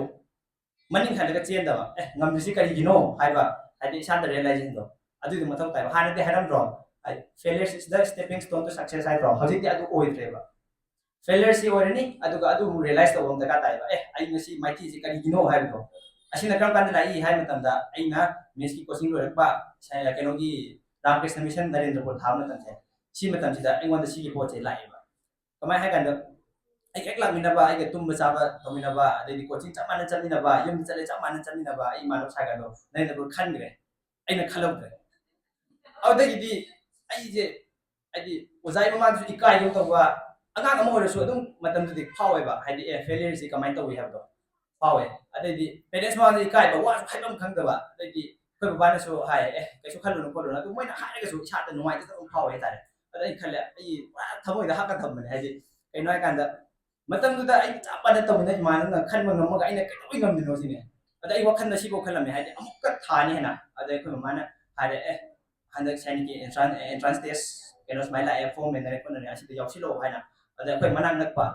ꯃꯅꯤꯡ ꯍꯜꯂꯒ ꯆꯦꯟꯗꯕ, "ꯑꯦ, ꯉꯝꯗ꯭ꯔꯤꯁꯤ ꯀꯔꯤꯒꯤꯅꯣ?" ꯍꯥꯏꯕ, ꯍꯥꯏꯗꯤ ꯏꯁꯥꯗ realization ꯗꯣ ꯑꯗꯨꯒꯤꯗꯣ ꯃꯊꯧ ꯇꯥꯏꯕ꯫ ꯍꯥꯟꯅꯗꯤ ꯍꯥꯏꯔꯝꯗ꯭ꯔꯣ, ꯍꯥꯏꯗꯤ "Failure is the stepping stone to success" ꯍꯥꯏꯗ꯭ꯔꯣ? ꯍꯧꯖꯤꯛꯇꯤ ꯑꯗꯨ ꯑꯣꯏꯗ꯭ꯔꯦꯕ꯫ Failure ꯁꯤ ꯑꯣꯏꯔꯅꯤ, ꯑꯗꯨꯒ ꯑꯗꯨ ꯑꯃꯨꯛ realize ꯇꯧꯕ ꯑꯃ ꯗꯔꯀꯥꯔ ꯇꯥꯏꯕ꯫ "ꯑꯦ, ꯑꯩ ꯉꯁꯤ ꯃꯥꯏꯊꯤꯁꯤ ꯀꯔꯤꯒꯤꯅꯣ?" ꯍꯥꯏꯕꯗꯣ꯫ ꯑꯁꯤꯅ ꯀꯔꯝ ꯀꯥꯟꯗ ꯂꯥꯛꯏ ꯍꯥꯏꯕ ꯃꯇꯝꯗ, ꯑꯩꯅ miss ꯀꯤ coaching ꯂꯣꯏꯔꯛꯄ, ꯁ-, ꯀꯩꯅꯣꯒꯤ ꯔꯥꯃꯀ꯭ꯔꯤꯁꯅ ꯃꯤꯁꯟ ꯅꯔꯦꯟꯗ꯭ꯔ ꯄꯨꯔ ꯊꯥꯕ ꯃꯇꯝꯁꯦ, ꯁꯤ ꯃꯇꯝꯁꯤꯗ ꯑꯩꯉꯣꯟꯗ ꯁꯤꯒꯤ ꯄꯣꯠꯁꯦ ꯂꯥꯛꯑꯦꯕ꯫ ꯀꯃꯥꯏꯅ ꯍꯥꯏ ꯀꯥꯟꯗ, ꯑꯩꯒ ꯍꯦꯛ ꯂꯥꯛꯃꯤꯟꯅꯕ, ꯑꯩꯒ ꯇꯨꯝꯕ ꯆꯥꯕ ꯇꯧꯃꯤꯟꯅꯕ, ꯑꯗꯩꯗꯤ coaching ꯆꯞ ꯃꯥꯟꯅ ꯆꯠꯃꯤꯟꯅꯕ, ꯌꯨꯝꯗ ꯆꯠꯂꯦ ꯆꯞ ꯃꯥꯟꯅ ꯆꯠꯃꯤꯟꯅꯕ ꯑꯩ ꯏꯃꯥꯟꯅꯕ ꯁꯥꯏꯒꯗꯣ ꯅꯔꯦꯟꯗ꯭ꯔ ꯄꯨꯔ ꯈꯟꯈ꯭ꯔꯦ꯫ ꯑꯩꯅ ꯈꯜꯍꯧꯗ꯭ꯔꯦ꯫ ꯑꯗꯨꯗꯒꯤꯗꯤ ꯑꯩꯁꯦ, ꯍꯥꯏꯗꯤ, ꯑꯣꯖꯥꯒꯤ ꯃꯃꯥꯡꯗꯁꯨ ꯏꯀꯥꯏꯒꯨꯝ ꯇꯧꯕ, ꯑꯉꯥꯡ ꯑꯃ ꯑꯣꯏꯔꯁꯨ ꯑꯗꯨꯝ ꯃꯇꯝꯗꯨꯗꯤ ꯐꯥꯎꯋꯦꯕ, ꯍꯥꯏꯗꯤ, ꯑꯦ, failure ꯁꯤ ꯀꯃꯥꯏꯅ ꯇꯧꯏ ꯍꯥꯏꯕꯗꯣ ꯐꯥꯎꯋꯦ꯫ ꯑꯗꯩꯗꯤ parents ꯃꯃꯥꯡꯗ ꯏꯀꯥꯏꯕ, ꯋꯥꯁꯨ ꯍꯥꯏꯐꯝ ꯈꯪꯗꯕ, ꯑꯗꯩꯗꯤ ꯑꯩꯈꯣꯏ ꯕꯕꯥꯅꯁꯨ ꯍꯥꯏ, "ꯑꯦ, ꯀꯩꯁꯨ ꯈꯜꯂꯨꯅꯨ ꯈꯣꯠꯂꯨꯅꯨ", ꯑꯗꯨ ꯃꯣꯏꯅ ꯍꯥꯏꯔꯒꯁꯨ ꯏꯁꯥꯗ ꯅꯨꯡꯉꯥꯏꯖꯗꯕ ꯑꯃ ꯐꯥꯎꯋꯦ ꯍꯥꯏꯇꯥꯔꯦ꯫ ꯑꯗ ꯑꯩꯅ ꯈꯜꯂꯦ, ꯑꯩ ꯄꯨꯔꯥ ꯊꯃꯣꯏꯗ ꯍꯥꯞꯀ ꯊꯝꯕꯅꯦ꯫ ꯍꯥꯏꯗꯤ ꯀꯩꯅꯣ ꯍꯥꯏꯀꯥꯟꯗ, ꯃꯇꯝꯗꯨꯗ ꯑꯩ ꯆꯞ ꯃꯥꯟꯅ ꯇꯧꯃꯤꯟꯅ ꯏꯃꯥꯟꯅꯕꯅ ꯈꯟꯕ ꯉꯝꯃꯒ ꯑꯩꯅ ꯀꯩꯗꯧꯕꯩ ꯉꯝꯗꯣꯏꯅꯣ ꯁꯤꯅꯦ꯫ ꯑꯗ ꯑꯩ ꯋꯥꯈꯜꯗ ꯁꯤꯐꯥꯎ ꯈꯜꯂꯝꯃꯦ, ꯍꯥꯏꯗꯤ ꯑꯃꯨꯛꯀ ꯊꯥꯅꯤ ꯍꯥꯏꯅ꯫ ꯑꯗ ꯑꯩꯈꯣꯏ ꯃꯃꯥꯅ ꯍꯥꯏꯔꯦ, "ꯑꯦ, ꯍꯟꯗꯛ ꯁꯥꯏꯅꯤꯛꯀꯤ entrance, entrance test ꯀꯩꯅꯣ ꯁꯨꯃꯥꯏꯅ ꯂꯥꯛꯑꯦ, form ꯃꯦꯟꯅꯔꯦ ꯈꯣꯠꯅꯔꯦ, ꯑꯁꯤꯗ ꯌꯥꯎꯁꯤꯜꯂꯛꯑꯣ" ꯍꯥꯏꯅ꯫ ꯑꯗ ꯑꯩꯈꯣꯏ ꯃꯅꯥꯛ ꯅꯛꯄ,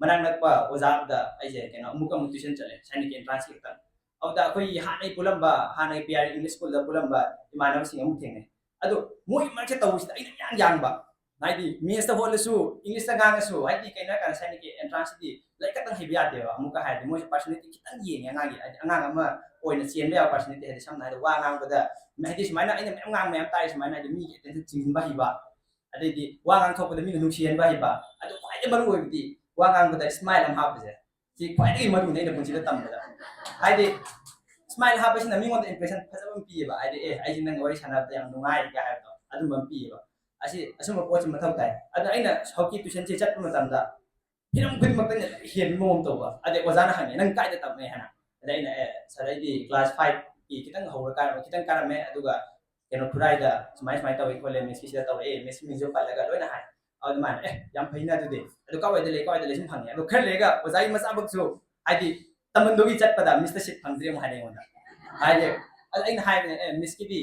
ꯃꯅꯥꯛ ꯅꯛꯄ ꯑꯣꯖꯥ ꯑꯃꯗ ꯑꯩꯁꯦ ꯀꯩꯅꯣ ꯑꯃꯨꯛ ꯑꯃꯨꯛ tuition ꯆꯠꯂꯦ, ꯁꯥꯏꯅꯤꯛꯀꯤ entrance ꯈꯤꯇꯪ꯫ ꯑꯗꯨꯗ ꯑꯩꯈꯣꯏꯒꯤ ꯍꯥꯟꯅꯒꯤ ꯄꯨꯜꯂꯝꯕ, ꯍꯥꯟꯅꯒꯤ P R English Schoolꯗ ꯄꯨꯜꯂꯝꯕ ꯏꯃꯥꯟꯅꯕꯁꯤꯡ ꯑꯃꯨꯛ ꯊꯦꯡꯅꯩ꯫ ꯑꯗꯣ ꯃꯣꯏ ꯃꯔꯛꯁꯦ ꯇꯧꯕꯁꯤꯗ ꯑꯩꯅ ꯌꯥꯝ ꯌꯥꯡꯕ꯫ ꯍꯥꯏꯗꯤ ꯃꯦꯠꯁꯇ ꯍꯣꯠꯂꯁꯨ, ꯏꯪꯂꯤꯁꯇ ꯉꯥꯡꯉꯁꯨ, ꯍꯥꯏꯗꯤ ꯀꯩꯅꯣ ꯍꯥꯏꯀꯥꯟꯗ ꯁꯥꯏꯅꯤꯛꯀꯤ entrance ꯁꯤꯗꯤ ꯂꯥꯏꯔꯤꯛ ꯈꯛꯇꯪ ꯍꯩꯕ ꯌꯥꯗꯦꯕ꯫ ꯑꯃꯨꯛꯀ ꯍꯥꯏꯔꯗꯤ ꯃꯣꯏꯁꯦ personality ꯈꯤꯇꯪ ꯌꯦꯡꯉꯦ ꯑꯉꯥꯡꯒꯤ, ꯍꯥꯏꯗꯤ ꯑꯉꯥꯡ ꯑꯃ ꯑꯣꯏꯅ ꯆꯦꯟꯕ ꯌꯥꯕ personality, ꯍꯥꯏꯗꯤ ꯁꯝꯅ ꯍꯥꯏꯔꯕꯗ ꯋꯥ ꯉꯥꯡꯕꯗ, ꯍꯥꯏꯗꯤ ꯁꯨꯃꯥꯏꯅ ꯑꯩꯅ ꯃꯌꯥꯝ ꯉꯥꯡ ꯃꯌꯥꯝ ꯇꯥꯔꯤ ꯁꯨꯃꯥꯏꯅ, ꯍꯥꯏꯗꯤ ꯃꯤꯒꯤ attention ꯆꯤꯡꯁꯤꯟꯕ ꯍꯩꯕ, ꯑꯗꯩꯗꯤ ꯋꯥ ꯉꯥꯡꯊꯣꯛꯄꯗ ꯃꯤꯅ ꯅꯨꯡꯁꯤꯍꯟꯕ ꯍꯩꯕ, ꯑꯗꯨ ꯈ꯭ꯋꯥꯏꯗꯩ ꯃꯔꯨ ꯑꯣꯏꯕꯗꯤ ꯋꯥ ꯉꯥꯡꯕꯗ smile ꯑꯃ ꯍꯥꯞꯄꯁꯦ꯫ ꯁꯤ ꯈ꯭ꯋꯥꯏꯗꯒꯤ ꯃꯔꯨꯅꯤ ꯑꯩꯅ ꯄꯨꯟꯁꯤꯗ ꯇꯝꯕꯗ꯫ ꯍꯥꯏꯗꯤ smile ꯍꯥꯞꯄꯁꯤꯅ ꯃꯤꯉꯣꯟꯗ impression ꯐꯖꯕ ꯑꯃ ꯄꯤꯌꯦꯕ꯫ ꯍꯥꯏꯗꯤ, "ꯑꯦ, ꯑꯩꯁꯦ ꯅꯪꯒ ꯋꯥꯔꯤ ꯁꯥꯟꯅꯕꯗ ꯌꯥꯝ ꯅꯨꯡꯉꯥꯏꯒ" ꯍꯥꯏꯕꯗꯣ ꯑꯗꯨꯝꯕ ꯑꯃ ꯄꯤꯌꯦꯕ꯫ ꯑꯁꯤ ꯑꯁꯨꯝꯕ ꯄꯣꯠꯁꯤ ꯃꯊꯧ ꯇꯥꯏ꯫ ꯑꯗꯣ ꯑꯩꯅ ꯍꯧꯖꯤꯛꯀꯤ tuition ꯁꯦ ꯆꯠꯄ ꯃꯇꯝꯗ ꯍꯤꯔꯝ ꯈꯨꯗꯤꯡꯃꯛꯇ ꯑꯩꯅ ꯍꯦꯟꯕ ꯃꯑꯣꯡ ꯇꯧꯕ꯫ ꯑꯗꯩ ꯑꯣꯖꯥꯅ ꯍꯪꯉꯦ, "ꯅꯪ ꯀꯥꯏꯗ ꯇꯝꯃꯦ?" ꯍꯥꯏꯅ꯫ ꯑꯗꯩ ꯑꯩꯅ, "ꯑꯦ, sir, ꯑꯩꯗꯤ class five ꯀꯤ ꯈꯤꯇꯪ ꯍꯧꯔ ꯀꯥꯔꯝꯃꯦ, ꯈꯤꯇꯪ ꯀꯥꯔꯝꯃꯦ, ꯑꯗꯨꯒ ꯀꯩꯅꯣ ꯈꯨꯔꯥꯏꯗ ꯁꯨꯃꯥꯏ ꯁꯨꯃꯥꯏꯅ ꯇꯧꯋꯤ ꯈꯣꯠꯂꯦ, ꯃꯤꯁꯀꯤꯁꯤꯗ ꯇꯧꯔꯛꯑꯦ", ꯃꯤꯁ ꯃꯤꯡꯁꯨ ꯄꯜꯂꯒ ꯂꯣꯏꯅ ꯍꯥꯏ꯫ ꯑꯗꯨꯃꯥꯏꯅ, "ꯑꯦ, ꯌꯥꯝ ꯐꯩꯅ ꯑꯗꯨꯗꯤ꯫ ꯑꯗꯨ ꯀꯥꯏꯋꯥꯏꯗ ꯂꯩ, ꯀꯥꯏꯋꯥꯏꯗ ꯂꯩ?" ꯁꯨꯝ ꯍꯪꯉꯦ꯫ ꯑꯗꯣ ꯈꯔ ꯂꯩꯔꯒ ꯑꯣꯖꯥꯒꯤ ꯃꯆꯥꯃꯛꯁꯨ, ꯍꯥꯏꯗꯤ, ꯇꯝꯃꯟꯕꯒꯤ ꯆꯠꯄꯗ ꯃꯤꯁꯇ seat ꯐꯪꯗ꯭ꯔꯦ ꯑꯃꯨꯛ ꯍꯥꯏꯔꯛꯑꯦ ꯑꯩꯉꯣꯟꯗ꯫ ꯍꯥꯏꯗꯤ, ꯑꯗ ꯑꯩꯅ ꯍꯥꯏꯕꯅꯦ, "ꯑꯦ, ꯃꯤꯁꯀꯤꯗꯤ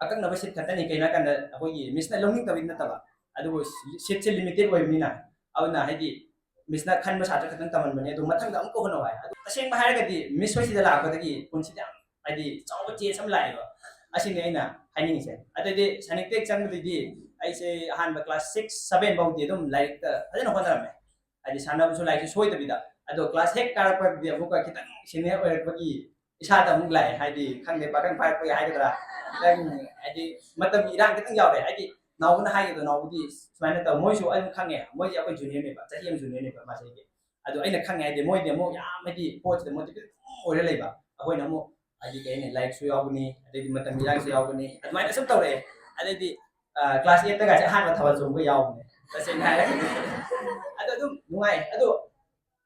ꯑꯀꯛꯅꯕ seat ꯈꯛꯇꯅꯤ", ꯀꯩꯅꯣ ꯍꯥꯏꯀꯥꯟꯗ ꯑꯩꯈꯣꯏꯒꯤ ꯃꯤꯁꯅ ꯂꯧꯅꯤꯡꯗꯕꯗꯤ ꯅꯠꯇꯕ, ꯑꯗꯨꯕꯨ seat ꯁꯦ limited ꯑꯣꯏꯕꯅꯤꯅ, ꯑꯗꯨꯅ ꯍꯥꯏꯗꯤ ꯃꯤꯁꯅ ꯈꯟꯕ ꯁꯥꯇ꯭ꯔ ꯈꯛꯇꯪ ꯇꯝꯍꯟꯕꯅꯦ, ꯑꯗꯨ ꯃꯊꯪꯗ ꯑꯃꯨꯛꯀ ꯍꯣꯠꯅꯧ ꯍꯥꯏ꯫ ꯑꯗꯨ ꯇꯁꯦꯡꯕ ꯍꯥꯏꯔꯒꯗꯤ ꯃꯤꯁ ꯍꯣꯏꯁꯤꯗ ꯂꯥꯛꯄꯗꯒꯤ ꯄꯨꯟꯁꯤꯗ ꯌꯥꯝ, ꯍꯥꯏꯗꯤ, ꯆꯥꯎꯕ change ꯑꯃ ꯂꯥꯛꯑꯦꯕ꯫ ꯑꯁꯤꯅꯤ ꯑꯩꯅ ꯍꯥꯏꯅꯤꯡꯉꯤꯁꯦ꯫ ꯑꯗꯩꯗꯤ ꯁꯥꯏꯅꯤꯛꯇꯦꯛ ꯆꯪꯕꯗꯩꯗꯤ ꯑꯩꯁꯦ ꯑꯍꯥꯟꯕ class six, seven ꯐꯥꯎꯗꯤ ꯑꯗꯨꯝ ꯂꯥꯏꯔꯤꯛꯇ ꯐꯖꯅ ꯍꯣꯠꯅꯔꯝꯃꯦ, ꯍꯥꯏꯗꯤ ꯁꯥꯟꯅꯕꯁꯨ ꯂꯥꯏꯔꯤꯛꯁꯨ ꯁꯣꯏꯗꯕꯤꯗ꯫ ꯑꯗꯣ class eight ꯀꯥꯔꯛꯄꯗꯤ ꯑꯃꯨꯛꯀ ꯈꯤꯇꯪ senior ꯑꯣꯏꯔꯛꯄꯒꯤ ꯏꯁꯥꯗ ꯑꯃꯨꯛ ꯂꯥꯛꯑꯦ, ꯍꯥꯏꯗꯤ ꯈꯪꯗꯦ, ꯄꯥꯈꯪ ꯐꯥꯔꯛꯄꯒꯤ ꯍꯥꯏꯒꯗ꯭ꯔꯥ, ꯈꯤꯇꯪ, ꯍꯥꯏꯗꯤ ꯃꯇꯝꯒꯤ ꯏꯔꯥꯡ ꯈꯤꯇꯪ ꯌꯥꯎꯔꯦ꯫ ꯍꯥꯏꯗꯤ ꯅꯥꯎꯕꯅ ꯍꯥꯏꯒꯗꯣ, ꯅꯥꯎꯕꯗꯤ ꯁꯨꯃꯥꯏꯅ ꯇꯧ, ꯃꯣꯏꯁꯨ ꯑꯗꯨꯝ ꯈꯪꯉꯦ, ꯃꯣꯏꯁꯦ ꯑꯩꯈꯣꯏ junior ꯅꯦꯕ, ꯆꯍꯤ ꯑꯃ junior ꯅꯦꯕ ꯃꯥꯁꯦ ꯑꯩꯒꯤ꯫ ꯑꯗꯣ ꯑꯩꯅ ꯈꯪꯉꯦ, ꯍꯥꯏꯗꯤ ꯃꯣꯏꯗꯤ ꯑꯃꯨꯛ ꯌꯥꯝ, ꯍꯥꯏꯗꯤ ꯄꯣꯠꯁꯤꯗ motivate ꯑꯗꯨꯝ ꯑꯣꯏꯔ ꯂꯩꯕ, ꯑꯩꯈꯣꯏꯅ ꯑꯃꯨꯛ, ꯍꯥꯏꯗꯤ ꯀꯩ ꯍꯥꯏꯅꯤ, ꯂꯥꯏꯔꯤꯛꯁꯨ ꯌꯥꯎꯒꯅꯤ, ꯑꯗꯩꯗꯤ ꯃꯇꯝ ꯏꯔꯥꯡꯁꯨ ꯌꯥꯎꯒꯅꯤ, ꯑꯗꯨꯃꯥꯏꯅ ꯁꯨꯝ ꯇꯧꯔꯛꯑꯦ꯫ ꯑꯗꯩꯗꯤ class eight ꯇꯒꯁꯦ ꯑꯍꯥꯟꯕ ꯊꯥꯕꯜ ꯆꯣꯡꯕ ꯌꯥꯎꯕꯅꯦ, ꯇꯁꯦꯡꯅ ꯍꯥꯏꯔꯒꯗꯤ꯫ ꯑꯗꯣ ꯑꯗꯨꯝ ꯅꯨꯡꯉꯥꯏ꯫ ꯑꯗꯣ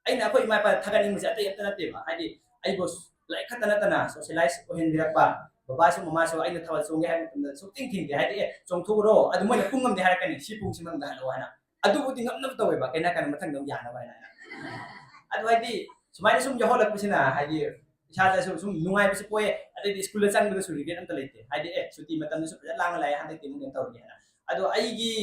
ꯑꯩꯅ ꯑꯩꯈꯣꯏ ꯏꯃꯥ ꯏꯄꯥꯗ ꯊꯥꯒꯠꯅꯤꯡꯕꯁꯦ ꯑꯇꯩ ꯑꯝꯇ ꯅꯠꯇꯦꯕ, ꯍꯥꯏꯗꯤ ꯑꯩꯕꯨ ꯂꯥꯏꯔꯤꯛ ꯈꯛꯇ ꯅꯠꯇꯅ socialize ꯑꯣꯏꯍꯟꯕꯤꯔꯛꯄ, ꯕꯕꯥꯁꯨ ꯃꯃꯥꯁꯨ ꯑꯩꯅ ꯊꯥꯕꯜ ꯆꯣꯡꯒꯦ ꯍꯥꯏꯕ ꯃꯇꯝꯗ ꯁꯨꯛꯊꯤꯡ ꯊꯤꯡꯗꯦ꯫ ꯍꯥꯏꯗꯤ, "ꯑꯦ, ꯆꯣꯡꯊꯣꯛꯎꯔꯣ", ꯑꯗꯨ ꯃꯣꯏꯅ ꯄꯨꯡ ꯑꯃꯗꯤ ꯍꯥꯏꯔꯛꯀꯅꯤ, "ꯁꯤ ꯄꯨꯡꯁꯤ ꯃꯅꯨꯡꯗ ꯍꯜꯂꯛꯑꯣ" ꯍꯥꯏꯅ꯫ ꯑꯗꯨꯕꯨꯗꯤ ꯉꯝꯅꯕ ꯇꯧꯋꯦꯕ, ꯀꯩꯅꯣ ꯍꯥꯏꯔꯀꯥꯟꯗ ꯃꯊꯪꯗ ꯑꯃꯨꯛ ꯌꯥꯅꯕ ꯍꯥꯏꯅ꯫ ꯑꯗꯨ ꯍꯥꯏꯗꯤ, ꯁꯨꯃꯥꯏꯅ ꯁꯨꯝ ꯌꯥꯎꯍꯜꯂꯛꯄꯁꯤꯅ ꯍꯥꯏꯗꯤ ꯏꯁꯥꯗꯁꯨ ꯁꯨꯝ ꯅꯨꯡꯉꯥꯏꯕꯁꯨ ꯄꯣꯛꯑꯦ, ꯑꯗꯩꯗꯤ ꯁ꯭ꯀꯨꯜꯗ ꯆꯪꯕꯗꯁꯨ regret ꯑꯝꯇ ꯂꯩꯇꯦ꯫ ꯍꯥꯏꯗꯤ, "ꯑꯦ, ꯁꯨꯇꯤ ꯃꯇꯝꯗꯁꯨ ꯐꯖꯅ ꯂꯥꯡꯅ ꯂꯥꯛꯑꯦ, ꯍꯟꯗꯛꯇꯤ ꯑꯃꯨꯛ ꯀꯩꯅꯣ ꯇꯧꯔꯒꯦ" ꯍꯥꯏꯅ꯫ ꯑꯗꯣ ꯑꯩꯒꯤ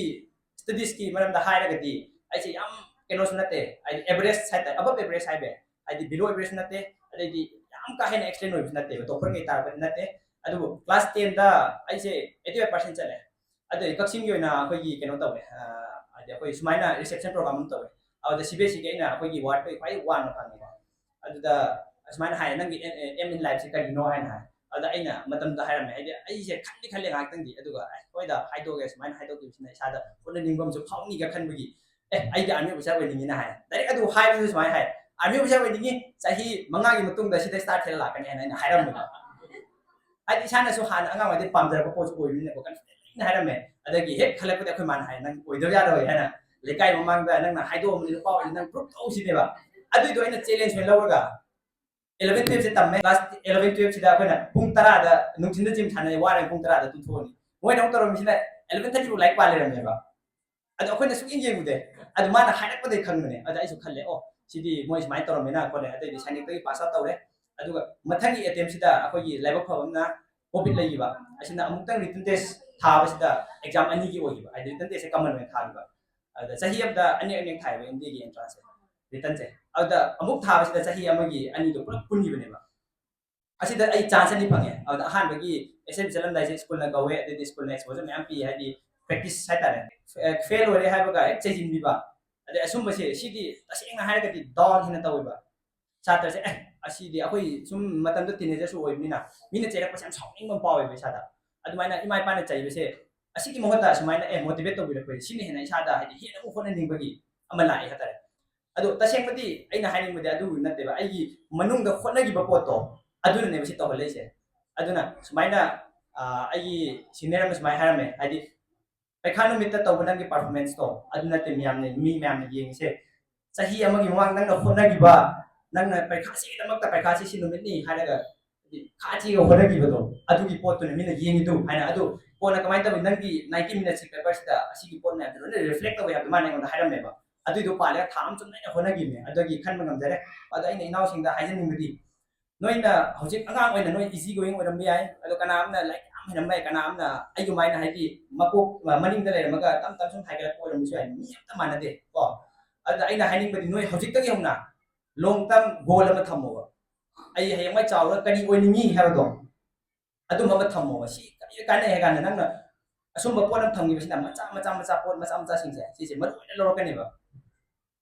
studies ꯀꯤ ꯃꯔꯝꯗ ꯍꯥꯏꯔꯒꯗꯤ, ꯑꯩꯁꯦ ꯌꯥꯝ ꯀꯩꯅꯣꯁꯨ ꯅꯠꯇꯦ, ꯍꯥꯏꯗꯤ average ꯍꯥꯏꯇꯥꯔꯦ, above average ꯍꯥꯏꯕ ꯌꯥꯏ꯫ ꯍꯥꯏꯗꯤ below average ꯅꯠꯇꯦ, ꯑꯗꯩꯗꯤ ꯌꯥꯝ ꯀꯥ ꯍꯦꯟꯅ excellent ꯑꯣꯏꯕꯁꯨ ꯅꯠꯇꯦꯕ, topper ꯀꯩ ꯇꯥꯔꯛꯄꯗꯤ ꯅꯠꯇꯦ꯫ ꯑꯗꯨꯕꯨ class ten ꯗ ꯑꯩꯁꯦ eighty five percent ꯆꯠꯂꯦ꯫ ꯑꯗꯨ ꯀꯛꯆꯤꯡꯒꯤ ꯑꯣꯏꯅ ꯑꯩꯈꯣꯏꯒꯤ ꯀꯩꯅꯣ ꯇꯧꯋꯦ, ꯑ, ꯍꯥꯏꯗꯤ ꯑꯩꯈꯣꯏ ꯁꯨꯃꯥꯏꯅ reception program ꯑꯃ ꯇꯧꯋꯦ꯫ ꯑꯗꯨꯗ C B S E ꯒꯤ ꯑꯩꯅ ꯑꯩꯈꯣꯏꯒꯤ ward ꯇꯒꯤ ꯈ꯭ꯋꯥꯏ ꯋꯥꯡꯅ ꯐꯪꯉꯦꯀꯣ꯫ ꯑꯗꯨꯗ ꯑꯁꯨꯃꯥꯏꯅ ꯍꯥꯏ, "ꯅꯪꯒꯤ aim in life ꯁꯦ ꯀꯔꯤꯅꯣ?" ꯍꯥꯏꯅ ꯍꯥꯏ꯫ ꯑꯗꯨꯗ ꯑꯩꯅ ꯃꯇꯝꯗ ꯍꯥꯏꯔꯝꯃꯦ, ꯍꯥꯏꯗꯤ ꯑꯩꯁꯦ ꯈꯟꯗꯤ ꯈꯜꯂꯦ ꯉꯥꯏꯍꯥꯛꯇꯪꯗꯤ, ꯑꯗꯨꯒ "ꯑꯦ, ꯍꯣꯏꯗ, ꯍꯥꯏꯗꯣꯛꯑꯒꯦ", ꯁꯨꯃꯥꯏꯅ ꯍꯥꯏꯗꯣꯛꯈꯤꯕꯁꯤꯅ ꯏꯁꯥꯗ ꯍꯣꯠꯅꯅꯤꯡꯕ ꯑꯃꯁꯨ ꯐꯥꯎꯅꯤꯒ ꯈꯟꯕꯒꯤ, "ꯑꯦ, ꯑꯩꯗꯤ army officer ꯑꯣꯏꯅꯤꯡꯉꯤꯅ" ꯍꯥꯏ꯫ Direct ꯑꯗꯨ ꯍꯥꯏꯕꯗꯨ ꯁꯨꯃꯥꯏꯅ ꯍꯥꯏ, "Army officer ꯑꯣꯏꯅꯤꯡꯉꯤ, ꯆꯍꯤ ꯃꯉꯥꯒꯤ ꯃꯇꯨꯡꯗ ꯁꯤꯗ star ꯊꯤꯜꯂ ꯂꯥꯛꯀꯅꯤ" ꯍꯥꯏꯅ ꯑꯩꯅ ꯍꯥꯏꯔꯝꯃꯦꯕ꯫ ꯍꯥꯏꯗꯤ ꯏꯁꯥꯅꯁꯨ ꯍꯥꯟꯅ ꯑꯉꯥꯡ ꯑꯣꯏꯗꯩ ꯄꯥꯝꯖꯔꯛꯄ ꯄꯣꯠꯁꯨ ꯑꯣꯏꯕꯅꯤꯅꯀꯣ, confident ꯂꯩꯅ ꯍꯥꯏꯔꯝꯃꯦ꯫ ꯑꯗꯒꯤ ꯍꯦꯛ ꯈꯜꯂꯛꯄꯗ ꯑꯩꯈꯣꯏ ꯃꯥꯅ ꯍꯥꯏ, "ꯅꯪ ꯑꯣꯏꯗꯕ ꯌꯥꯔꯣꯏ" ꯍꯥꯏꯅ, "ꯂꯩꯀꯥꯏ ꯃꯃꯥꯡꯗ ꯅꯪꯅ ꯍꯥꯏꯗꯣꯛꯑꯝꯕꯅꯤ, ꯅꯨꯄꯥ ꯑꯣꯏꯅ ꯅꯪ proof ꯇꯧꯁꯤꯅꯦꯕ"꯫ ꯑꯗꯨꯏꯗꯣ ꯑꯩꯅ challenge ꯑꯣꯏꯅ ꯂꯧꯔꯒ eleven twelve ꯁꯦ ꯇꯝꯃꯦ꯫ Class eleven twelve ꯁꯤꯗ ꯑꯩꯈꯣꯏꯅ ꯄꯨꯡ ꯇꯔꯥꯗ, ꯅꯨꯡꯊꯤꯟꯗ gym ꯁꯥꯟꯅꯩ, ꯋꯥꯔꯦ, ꯄꯨꯡ ꯇꯔꯥꯗ ꯇꯨꯝꯊꯣꯛꯑꯅꯤ꯫ ꯃꯣꯏꯅ ꯑꯃꯨꯛ ꯇꯧꯔꯝꯃꯤꯁꯤꯅ eleven thirty ꯐꯥꯎ ꯂꯥꯏꯔꯤꯛ ꯄꯥ ꯂꯩꯔꯝꯃꯦꯕ꯫ ꯑꯗꯣ ꯑꯩꯈꯣꯏꯅ ꯁꯨꯛꯌꯦꯡ ꯌꯦꯡꯉꯨꯗꯦ꯫ ꯑꯗꯨ ꯃꯥꯅ ꯍꯥꯏꯔꯛꯄꯗꯩ ꯈꯪꯕꯅꯦ꯫ ꯑꯗ ꯑꯩꯁꯨ ꯈꯜꯂꯦ, "ꯑꯣ, ꯁꯤꯗꯤ ꯃꯣꯏ ꯁꯨꯃꯥꯏꯅ ꯇꯧꯔꯝꯃꯦꯅ" ꯈꯣꯠꯂꯦ꯫ ꯑꯗꯩꯗꯤ ꯁꯥꯏꯅꯤꯛꯇꯒꯤ pass out ꯇꯧꯔꯦ꯫ ꯑꯗꯨꯒ ꯃꯊꯪꯒꯤ attempt ꯁꯤꯗ ꯑꯩꯈꯣꯏꯒꯤ ꯂꯥꯏꯕꯛ ꯐꯕ ꯑꯃꯅ COVID ꯂꯩꯈꯤꯕ ꯑꯁꯤꯅ ꯑꯃꯨꯛꯇꯪ written test ꯊꯥꯕꯁꯤꯗ exam ꯑꯅꯤꯒꯤ ꯑꯣꯏꯈꯤꯕ, ꯍꯥꯏꯗꯤ written test ꯁꯦ common ꯑꯣꯏꯅ ꯊꯥꯈꯤꯕ꯫ ꯑꯗꯨꯗ ꯆꯍꯤ ꯑꯃꯗ ꯑꯅꯤ ꯑꯅꯤ ꯊꯥꯏꯕ M D ꯒꯤ entrance ꯁꯦ, written ꯁꯦ꯫ ꯑꯗꯨꯗ ꯑꯃꯨꯛ ꯊꯥꯕꯁꯤꯗ ꯆꯍꯤ ꯑꯃꯒꯤ ꯑꯅꯤꯗꯣ ꯄꯨꯂꯞ ꯄꯨꯟꯈꯤꯕꯅꯦꯕ꯫ ꯑꯁꯤꯗ ꯑꯩ chance ꯑꯅꯤ ꯐꯪꯉꯦ꯫ ꯑꯗꯨꯗ ꯑꯍꯥꯟꯕꯒꯤ S S B ꯆꯠꯂꯝꯗꯥꯏꯁꯦ ꯁ꯭ꯀꯨꯜꯅ ꯀꯧꯋꯦ, ꯑꯗꯩꯗꯤ ꯁ꯭ꯀꯨꯜꯅ exposure ꯃꯌꯥꯝ ꯄꯤ, ꯍꯥꯏꯗꯤ practice ꯍꯥꯏꯇꯥꯔꯦ꯫ ꯐꯦ-, fail ꯑꯣꯏꯔꯦ ꯍꯥꯏꯕꯒ ꯍꯦꯛ ꯆꯩꯁꯤꯟꯕꯤꯕ꯫ ꯑꯗꯩ ꯑꯁꯨꯝꯕꯁꯦ, ꯁꯤꯗꯤ ꯇꯁꯦꯡꯅ ꯍꯥꯏꯔꯒꯗꯤ down ꯍꯦꯟꯅ ꯇꯧꯋꯦꯕ꯫ ꯁꯥꯇ꯭ꯔꯁꯦ, "ꯑꯦ, ꯑꯁꯤꯗꯤ", ꯑꯩꯈꯣꯏ ꯁꯨꯝ ꯃꯇꯝꯗꯨ teenager ꯁꯨ ꯑꯣꯏꯕꯅꯤꯅ, ꯃꯤꯅ ꯆꯩꯔꯛꯄꯁꯦ ꯌꯥꯝ ꯁꯥꯎꯅꯤꯡꯕ ꯑꯃ ꯐꯥꯎꯋꯦꯕ ꯏꯁꯥꯗ꯫ ꯑꯗꯨꯃꯥꯏꯅ ꯏꯃꯥ ꯏꯄꯥꯅ ꯆꯩꯕꯁꯦ, ꯑꯁꯤꯒꯤ ꯃꯍꯨꯠꯇ ꯁꯨꯃꯥꯏꯅ, ꯑꯦ, motivate ꯇꯧꯕꯤꯔꯛꯄꯁꯦ, ꯁꯤꯅ ꯍꯦꯟꯅ ꯏꯁꯥꯗ ꯍꯥꯏꯗꯤ ꯍꯦꯟꯅ ꯑꯃꯨꯛ ꯍꯣꯠꯅꯅꯤꯡꯕꯒꯤ ꯑꯃ ꯂꯥꯛꯑꯦ ꯍꯥꯏꯇꯥꯔꯦ꯫ ꯑꯗꯣ ꯇꯁꯦꯡꯕꯗꯤ ꯑꯩꯅ ꯍꯥꯏꯅꯤꯡꯕꯗꯤ ꯑꯗꯨ ꯅꯠꯇꯦꯕ, ꯑꯩꯒꯤ ꯃꯅꯨꯡꯗ ꯍꯣꯠꯅꯈꯤꯕ ꯄꯣꯠꯇꯣ, ꯑꯗꯨꯅꯅꯦꯕ ꯁꯤ ꯇꯧꯍꯜꯂꯛꯏꯁꯦ꯫ ꯑꯗꯨꯅ ꯁꯨꯃꯥꯏꯅ, ꯑ, ꯑꯩꯒꯤ senior ꯑꯃ ꯁꯨꯃꯥꯏꯅ ꯍꯥꯏꯔꯝꯃꯦ, ꯍꯥꯏꯗꯤ, "ꯄꯩꯈꯥ ꯅꯨꯃꯤꯠꯇ ꯇꯧꯕ ꯅꯪꯒꯤ performance ꯇꯣ, ꯑꯗꯨ ꯅꯠꯇꯦ ꯃꯤꯌꯥꯝꯅ, ꯃꯤ ꯃꯌꯥꯝꯅ ꯌꯦꯡꯉꯤꯁꯦ꯫ ꯆꯍꯤ ꯑꯃꯒꯤ ꯃꯃꯥꯡ ꯅꯪꯅ ꯍꯣꯠꯅꯈꯤꯕ, ꯅꯪꯅ ꯄꯩꯈꯥꯁꯤꯒꯤꯗꯃꯛꯇ, ꯄꯩꯈꯥꯁꯤ ꯁꯤ ꯅꯨꯃꯤꯠꯅꯤ ꯍꯥꯏꯔꯒ ꯈꯥ ꯊꯤꯒ ꯍꯣꯠꯅꯈꯤꯕꯗꯣ, ꯑꯗꯨꯒꯤ ꯄꯣꯠꯇꯨꯅ ꯃꯤꯅ ꯌꯦꯡꯉꯤꯗꯨ ꯍꯥꯏꯅ꯫ ꯑꯗꯨ ꯀꯣꯟꯅ ꯀꯃꯥꯏꯅ ꯇꯧꯋꯤ, ꯅꯪꯒꯤ ꯅꯥꯏꯟꯇꯤ ꯃꯤꯅꯠꯁꯀꯤ ꯄꯦꯄꯔꯁꯤꯗ ꯑꯁꯤꯒꯤ ꯄꯣꯠ ꯃꯌꯥꯝꯁꯦ ꯂꯣꯏꯅ ꯔꯤꯐ꯭ꯂꯦꯛ ꯇꯧꯋꯦ ꯍꯥꯏꯕꯗꯣ ꯃꯥꯅ ꯑꯩꯉꯣꯟꯗ ꯍꯥꯏꯔꯝꯃꯦꯕ꯫ ꯑꯗꯨꯏꯗꯣ ꯄꯥꯜꯂꯒ ꯊꯥ ꯑꯃ ꯆꯨꯝꯅ ꯑꯩꯅ ꯍꯣꯠꯅꯈꯤꯕꯅꯦ, ꯑꯗꯨꯒꯤ ꯈꯟꯕ ꯉꯝꯖꯔꯦ꯫ ꯑꯗꯣ ꯑꯩꯅ ꯏꯅꯥꯎꯁꯤꯡꯗ ꯍꯥꯏꯖꯅꯤꯡꯕꯗꯤ, ꯅꯣꯏꯅ ꯍꯧꯖꯤꯛ ꯑꯉꯥꯡ ꯑꯣꯏꯅ ꯅꯣꯏ ꯏꯖꯤ ꯒꯣꯌꯤꯡ ꯑꯣꯏꯔꯝꯕ ꯌꯥꯏ, ꯑꯗꯣ ꯀꯅꯥ ꯑꯃꯅ ꯂꯥꯏꯔꯤꯛ ꯌꯥꯝ ꯍꯩꯔꯝꯕ ꯌꯥꯏ, ꯀꯅꯥ ꯑꯃꯅ ꯑꯩꯒꯨꯃꯥꯏꯅ ꯍꯥꯏꯗꯤ ꯃꯀꯣꯛ ꯃꯅꯤꯡꯗ ꯂꯩꯔꯝꯃꯒ ꯇꯞ ꯇꯞ ꯁꯨꯝ ꯍꯥꯏꯒꯠꯂꯛꯄ ꯑꯣꯏꯔꯝꯕꯁꯨ ꯌꯥꯏ, ꯃꯤ ꯑꯝꯇ ꯃꯥꯟꯅꯗꯦ ꯀꯣ꯫ ꯑꯗꯨꯗ ꯑꯩꯅ ꯍꯥꯏꯅꯤꯡꯕꯗꯤ ꯅꯣꯏ ꯍꯧꯖꯤꯛꯇꯒꯤ ꯍꯧꯅ ꯂꯣꯡ ꯇꯔꯝ ꯒꯣꯜ ꯑꯃ ꯊꯝꯃꯣꯕ꯫ ꯑꯩ ꯍꯌꯦꯡꯋꯥꯏ ꯆꯥꯎꯔꯒ ꯀꯔꯤ ꯑꯣꯏꯅꯤꯡꯉꯤ ꯍꯥꯏꯕꯗꯣ, ꯑꯗꯨꯝꯕ ꯑꯃ ꯊꯝꯃꯣꯕ꯫ ꯁꯤ ꯀꯔꯤ ꯀꯥꯟꯅꯩ ꯍꯥꯏ ꯀꯥꯟꯗ ꯅꯪꯅ ꯑꯁꯨꯝꯕ ꯄꯣꯠ ꯑꯃ ꯊꯝꯈꯤꯕꯁꯤꯅ ꯃꯆꯥ ꯃꯆꯥ ꯃꯆꯥ ꯄꯣꯠ ꯃꯆꯥ ꯃꯆꯥꯁꯤꯡꯁꯦ ꯁꯤꯁꯦ ꯃꯔꯨ ꯑꯣꯏꯅ ꯂꯧꯔꯛꯀꯅꯦꯕ꯫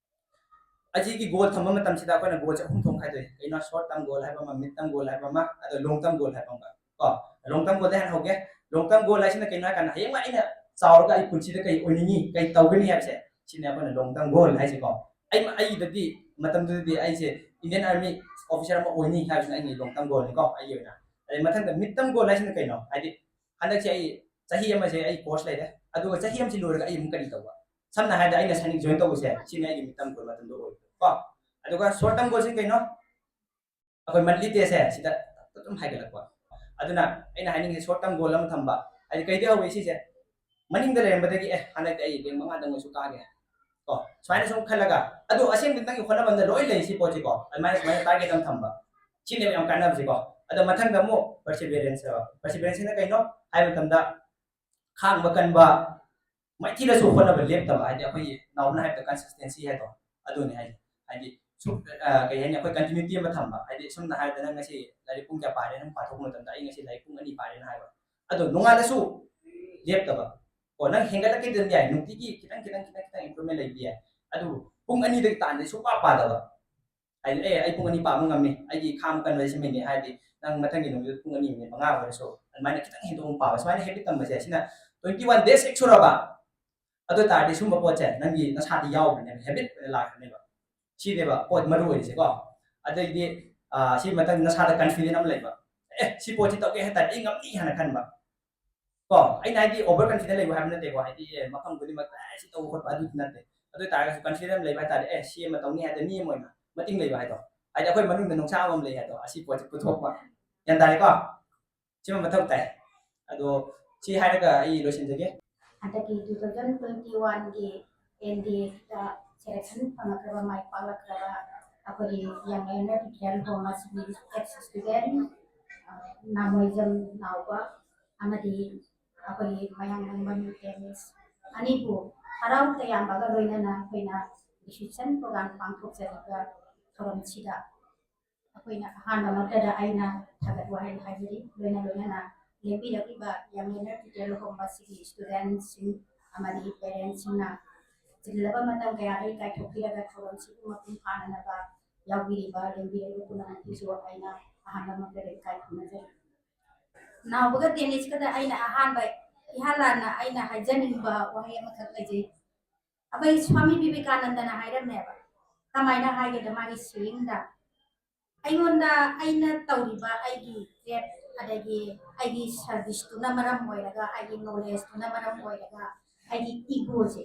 ꯑꯁꯤꯒꯤ ꯒꯣꯜ ꯊꯝꯕ ꯃꯇꯝꯁꯤꯗ ꯑꯩꯈꯣꯏꯅ ꯒꯣꯜꯁꯦ ꯑꯍꯨꯝ ꯊꯣꯛꯅ ꯈꯥꯏꯗꯣꯛꯑꯦ꯫ ꯀꯩꯅꯣ, ꯁꯣꯔꯠ ꯇꯔꯝ ꯒꯣꯜ ꯍꯥꯏꯕ ꯑꯃ, ꯃꯤꯗ ꯇꯔꯝ ꯒꯣꯜ ꯍꯥꯏꯕ ꯑꯃ, ꯑꯗꯣ ꯂꯣꯡ ꯇꯔꯝ ꯒꯣꯜ ꯍꯥꯏꯕ ꯑꯃꯒ ꯀꯣ꯫ ꯂꯣꯡ ꯇꯔꯝ ꯒꯣꯜꯗ ꯍꯥꯟꯅ ꯍꯧꯒꯦ꯫ ꯂꯣꯡ ꯇꯔꯝ ꯒꯣꯜ ꯍꯥꯏꯁꯤꯅ ꯀꯩꯅꯣ ꯍꯥꯏ ꯀꯥꯟꯗ ꯍꯌꯦꯡꯋꯥꯏ ꯑꯩꯅ ꯆꯥꯎꯔꯒ ꯑꯩ ꯄꯨꯟꯁꯤꯗ ꯀꯩ ꯑꯣꯏꯅꯤꯡꯉꯤ, ꯀꯩ ꯇꯧꯒꯅꯤ ꯍꯥꯏꯕꯁꯦ ꯁꯤꯅꯦ ꯑꯩꯈꯣꯏꯅ ꯂꯣꯡ ꯇꯔꯝ ꯒꯣꯜ ꯍꯥꯏꯁꯦꯀꯣ꯫ ꯑꯩ ꯑꯩꯗꯗꯤ ꯃꯇꯝꯗꯨꯗꯗꯤ ꯑꯩꯁꯦ ꯏꯟꯗꯤꯌꯟ ꯑꯥꯔꯃꯤ ꯑꯣꯐꯤꯁꯥꯔ ꯑꯃ ꯑꯣꯏꯅꯤ ꯍꯥꯏꯕꯁꯤꯅ ꯑꯩꯒꯤ ꯂꯣꯡ ꯇꯔꯝ ꯒꯣꯜꯅꯤꯀꯣ ꯑꯩꯒꯤ ꯑꯣꯏꯅ꯫ ꯑꯗꯩ ꯃꯊꯪꯗ ꯃꯤꯗ ꯇꯔꯝ ꯒꯣꯜ ꯍꯥꯏꯁꯤꯅ ꯀꯩꯅꯣ ꯍꯥꯏꯗꯤ ꯍꯟꯗꯛꯁꯦ ꯑꯩ ꯆꯍꯤ ꯑꯃꯁꯦ ꯑꯩ ꯀꯣꯔꯁ ꯂꯩꯔꯦ, ꯑꯗꯨꯒ ꯆꯍꯤ ꯑꯃꯁꯤ ꯂꯣꯏꯔꯒ ꯑꯩ ꯑꯃꯨꯛ ꯀꯔꯤ ꯇꯧꯕ? ꯁꯝꯅ ꯍꯥꯏꯔꯕꯗ ꯑꯩꯅ ꯁꯥꯏꯅꯤꯛ ꯖꯣꯏꯟ ꯇꯧꯕꯁꯦ ꯁꯤꯅꯤ ꯑꯩꯒꯤ ꯃꯤꯗ ꯇꯔꯝ ꯒꯣꯜ ꯃꯇꯝꯗ ꯑꯣꯏꯕ ꯀꯣ꯫ ꯑꯗꯨꯒ ꯁꯣꯔꯠ ꯇꯔꯝ ꯒꯣꯜꯁꯤꯅ ꯀꯩꯅꯣ? ꯑꯩꯈꯣꯏ ꯃꯟꯂꯤ ꯄꯦꯁꯦ ꯁꯤꯗ ꯑꯗꯨꯝ ꯍꯥꯏꯒꯠꯂꯛꯄ꯫ ꯑꯗꯨꯅ ꯑꯩꯅ ꯍꯥꯏꯅꯤꯡꯉꯤꯁꯦ ꯁꯣꯔꯠ ꯇꯔꯝ ꯒꯣꯜ ꯑꯃ ꯊꯝꯕ ꯍꯥꯏꯗꯤ ꯀꯩꯗꯤ ꯍꯧꯋꯤ ꯁꯤꯁꯦ? ꯃꯅꯤꯡꯗ ꯂꯩꯔꯝꯕꯗꯒꯤ ꯑꯦ ꯍꯟꯗꯛꯇꯤ ꯑꯩ ꯔꯦꯡ ꯃꯉꯥꯗꯪ ꯑꯣꯏꯁꯨ ꯀꯥꯒꯦ ꯀꯣ, ꯁꯨꯃꯥꯏꯅ ꯁꯨꯝ ꯈꯜꯂꯒ꯫ ꯑꯗꯣ ꯑꯁꯦꯡꯕꯗꯤ ꯅꯪꯒꯤ ꯍꯣꯠꯅꯐꯝꯗ ꯂꯣꯏ ꯂꯩ ꯁꯤ ꯄꯣꯠꯁꯤꯀꯣ꯫ ꯑꯗꯨꯃꯥꯏꯅ ꯁꯨꯃꯥꯏꯅ ꯇꯥꯔꯒꯦꯠ ꯑꯃ ꯊꯝꯕ ꯁꯤꯅꯦꯕ ꯌꯥꯝ ꯀꯥꯟꯅꯕꯁꯤꯀꯣ꯫ ꯑꯗꯣ ꯃꯊꯪꯗ ꯑꯃꯨꯛ ꯄꯔꯁꯤꯕꯤꯌꯔꯦꯟꯁ ꯍꯥꯏꯕ꯫ ꯄꯔꯁꯤꯕꯤꯌꯔꯦꯟꯁꯁꯤꯅ ꯀꯩꯅꯣ ꯍꯥꯏꯕ ꯃꯇꯝꯗ ꯈꯥꯡꯕ ꯀꯟꯕ, ꯃꯥꯏꯊꯤꯔꯁꯨ ꯍꯣꯠꯅꯕ ꯂꯦꯞꯇꯕ ꯍꯥꯏꯗꯤ ꯑꯩꯈꯣꯏꯒꯤ ꯅꯥꯎꯕꯅ ꯍꯥꯏꯕꯗ ꯀꯟꯁꯤꯁꯇꯦꯟꯁꯤ ꯍꯥꯏꯗꯣ ꯑꯗꯨꯅꯤ ꯍꯥꯏꯗꯤ꯫ ꯍꯥꯏꯗꯤ ꯁꯨꯝ ꯀꯩ ꯍꯥꯏꯅꯤ, ꯑꯩꯈꯣꯏ ꯀꯟꯇꯤꯅ꯭ꯌꯨꯇꯤ ꯑꯃ ꯊꯝꯕ ꯍꯥꯏꯗꯤ ꯁꯝꯅ ꯍꯥꯏꯔꯕꯗ ꯅꯪ ꯉꯁꯤ ꯂꯥꯏꯔꯤꯛ ꯄꯨꯡ ꯀꯌꯥ ꯄꯥꯔꯦ ꯅꯪ ꯄꯥꯊꯣꯛꯄ ꯃꯇꯝꯗ ꯑꯩ ꯉꯁꯤ ꯂꯥꯏꯔꯤꯛ ꯄꯨꯡ ꯑꯅꯤ ꯄꯥꯔꯦꯅ ꯍꯥꯏꯕ꯫ ꯑꯗꯣ ꯅꯣꯡꯉꯥꯜꯂꯁꯨ ꯂꯦꯞꯇꯕ꯫ ꯑꯣ, ꯅꯪ ꯍꯦꯟꯒꯠꯂꯛꯀꯦꯗꯤ ꯑꯗꯨꯝ ꯌꯥꯏ, ꯅꯨꯡꯇꯤꯒꯤ ꯈꯤꯇꯪ ꯈꯤꯇꯪ ꯈꯤꯇꯪ ꯈꯤꯇꯪ ꯏꯝꯄ꯭ꯔꯨꯚꯃꯦꯟ ꯂꯩꯕ ꯌꯥꯏ꯫ ꯑꯗꯨꯕꯨ ꯄꯨꯡ ꯑꯅꯤꯗꯒꯤ ꯇꯥꯟꯗꯩ ꯁꯨꯡꯄꯥ ꯄꯥꯗꯕ꯫ ꯍꯥꯏꯗꯤ ꯑꯦ ꯑꯩ ꯄꯨꯡ ꯑꯅꯤ ꯄꯥꯕ ꯉꯝꯃꯤ, ꯑꯩꯒꯤ ꯈꯥꯡꯕ ꯀꯟꯕ ꯁꯤꯃꯩꯅꯤ ꯍꯥꯏꯔꯗꯤ ꯅꯪ ꯃꯊꯪꯒꯤ ꯅꯨꯃꯤꯠꯇ ꯄꯨꯡ ꯑꯅꯤ ꯃꯤꯅꯤꯠ ꯃꯉꯥ ꯑꯣꯏꯔꯁꯨ ꯑꯗꯨꯃꯥꯏꯅ ꯈꯤꯇꯪ ꯍꯦꯟꯗꯣꯛꯅ ꯄꯥꯕ꯫ ꯁꯨꯃꯥꯏꯅ ꯍꯦꯕꯤꯠ ꯇꯝꯕꯁꯦ ꯁꯤꯅ twenty one days ꯍꯦꯛ ꯁꯨꯔꯕ ꯑꯗꯨ ꯑꯣꯏ ꯇꯥꯔꯗꯤ ꯁꯨꯝꯕ ꯄꯣꯠꯁꯦ ꯅꯪꯒꯤ ꯅꯁꯥꯗꯤ ꯌꯥꯎꯈ꯭ꯔꯅꯦꯕ, ꯍꯦꯕꯤꯠ ꯑꯣꯏꯅ ꯂꯥꯛꯈ꯭ꯔꯅꯦꯕ꯫ ꯁꯤꯅꯦꯕ ꯄꯣꯠ ꯃꯔꯨ ꯑꯣꯏꯔꯤꯁꯦꯀꯣ꯫ ꯑꯗꯩꯗꯤ ꯁꯤ ꯃꯊꯪ ꯅꯁꯥꯗ ꯀꯟꯐꯤꯗꯦꯟ ꯑꯃ ꯂꯩꯕ, ꯑꯦ ꯁꯤ ꯄꯣꯠꯁꯤ ꯇꯧꯒꯦ ꯍꯥꯏ ꯇꯥꯔꯗꯤ ꯑꯩ ꯉꯝꯅꯤ ꯍꯥꯏꯅ ꯈꯟꯕ꯫ ꯀꯣ ꯑꯩꯅ ꯍꯥꯏꯗꯤ ꯑꯣꯚꯔ ꯀꯟꯐꯤꯗꯦꯟ ꯂꯩꯕ ꯍꯥꯏꯕ ꯅꯠꯇꯦꯀꯣ, ꯍꯥꯏꯗꯤ ꯑꯦ ꯃꯐꯝ ꯈꯨꯗꯤꯡꯃꯛꯇ ꯑꯦ ꯁꯤ ꯇꯧꯕ ꯈꯣꯠꯄ ꯑꯗꯨꯗꯤ ꯅꯠꯇꯦ꯫ ꯑꯗꯨ ꯑꯣꯏ ꯇꯥꯔꯒꯁꯨ ꯀꯟꯐꯤꯗꯦꯟ ꯑꯃ ꯂꯩꯕ ꯍꯥꯏ ꯇꯥꯔꯗꯤ ꯑꯦ ꯁꯤ ꯑꯃ ꯇꯧꯅꯤ ꯍꯥꯏꯗꯤ ꯃꯤ ꯑꯃ ꯑꯣꯏꯅ ꯃꯇꯤꯡ ꯂꯩꯕ ꯍꯥꯏꯗꯣ, ꯍꯥꯏꯗꯤ ꯑꯩꯈꯣꯏ ꯃꯅꯨꯡꯗ ꯅꯨꯡꯁꯥ ꯑꯃ ꯂꯩ ꯍꯥꯏꯗꯣ ꯑꯁꯤ ꯄꯣꯠꯁꯦ ꯄꯨꯊꯣꯛꯄ꯫ ꯒ꯭ꯌꯥꯟ ꯇꯥꯔꯦꯀꯣ? ꯁꯤꯃ ꯃꯊꯧ ꯇꯥꯏ꯫ ꯑꯗꯣ ꯁꯤ ꯍꯥꯏꯔꯒ ꯑꯩ ꯂꯣꯏꯁꯤꯟꯖꯒꯦ꯫ ꯍꯟꯗꯛꯀꯤ two thousand twenty one ꯒꯤ N D A the selection ꯐꯪꯉꯛꯈ꯭ꯔꯕ, ꯃꯥꯏ ꯄꯥꯛꯂꯛꯈ꯭ꯔꯕ ꯑꯩꯈꯣꯏꯒꯤ Young Learner Tutorial Home ꯑꯁꯤꯒꯤ ex student, ꯑ, ꯅꯥꯃꯣꯏꯖꯝ ꯅꯥꯎꯕ ꯑꯃꯗꯤ ꯑꯩꯈꯣꯏꯒꯤ ꯃꯌꯥꯡꯂꯪꯕꯝ ꯇꯦꯅꯤꯁ ꯑꯅꯤꯕꯨ ꯍꯔꯥꯎ ꯇꯌꯥꯝꯕꯒ ꯂꯣꯏꯅꯅ ꯑꯩꯈꯣꯏꯅ reception program ꯄꯥꯡꯊꯣꯛꯆꯔꯤꯕ ꯊꯧꯔꯝꯁꯤꯗ ꯑꯩꯈꯣꯏꯅ ꯑꯍꯥꯟꯕꯃꯛꯇꯗ ꯑꯩꯅ ꯊꯥꯒꯠ ꯋꯥꯍꯩ ꯍꯥꯏꯖꯔꯤ꯫ ꯂꯣꯏꯅ ꯂꯣꯏꯅꯅ ꯂꯦꯡꯕꯤꯔꯛꯂꯤꯕ Young Learner Tutorial Home ꯑꯁꯤꯒꯤ student ꯁꯤꯡ ꯑꯃꯗꯤ parent ꯁꯤꯡꯅ ꯆꯤꯜꯂꯕ ꯃꯇꯝ ꯀꯌꯥꯗꯒꯤ ꯀꯥꯏꯊꯣꯛꯄꯤꯔꯒ ꯊꯧꯔꯝꯁꯤꯕꯨ ꯃꯄꯨꯡ ꯐꯥꯅꯅꯕ ꯌꯥꯎꯕꯤꯔꯤꯕ ꯂꯦꯡꯕꯤꯔꯛꯂꯤꯕ ꯄꯨꯝꯅꯃꯛꯀꯤꯁꯨ ꯑꯩꯅ ꯑꯍꯥꯟꯕꯃꯛꯇꯗ ꯏꯀꯥꯏ ꯈꯨꯝꯅꯖꯔꯤ꯫ ꯅꯥꯎꯕꯒ ꯇꯦꯅꯤꯁꯀꯗ ꯑꯩꯅ ꯑꯍꯥꯟꯕ ꯏꯍꯥꯟ ꯍꯥꯟꯅ ꯑꯩꯅ ꯍꯥꯏꯖꯅꯤꯡꯕ ꯋꯥꯍꯩ ꯑꯃꯈꯛ ꯂꯩꯖꯩ꯫ ꯑꯩꯈꯣꯏ ꯁ꯭ꯋꯥꯃꯤ ꯕꯤꯕꯦꯀꯥꯅꯟꯗꯅ ꯍꯥꯏꯔꯝꯃꯦꯕ꯫ ꯀꯃꯥꯏꯅ ꯍꯥꯏꯒꯦꯗ, ꯃꯥꯒꯤ saying ꯗ, "ꯑꯩꯉꯣꯟꯗ ꯑꯩꯅ ꯇꯧꯔꯤꯕ ꯑꯩꯒꯤ trade ꯑꯗꯒꯤ ꯑꯩꯒꯤ service ꯇꯨꯅ ꯃꯔꯝ ꯑꯣꯏꯔꯒ, ꯑꯩꯒꯤ knowledge ꯇꯨꯅ ꯃꯔꯝ ꯑꯣꯏꯔꯒ ꯑꯩꯒꯤ ego ꯁꯦ,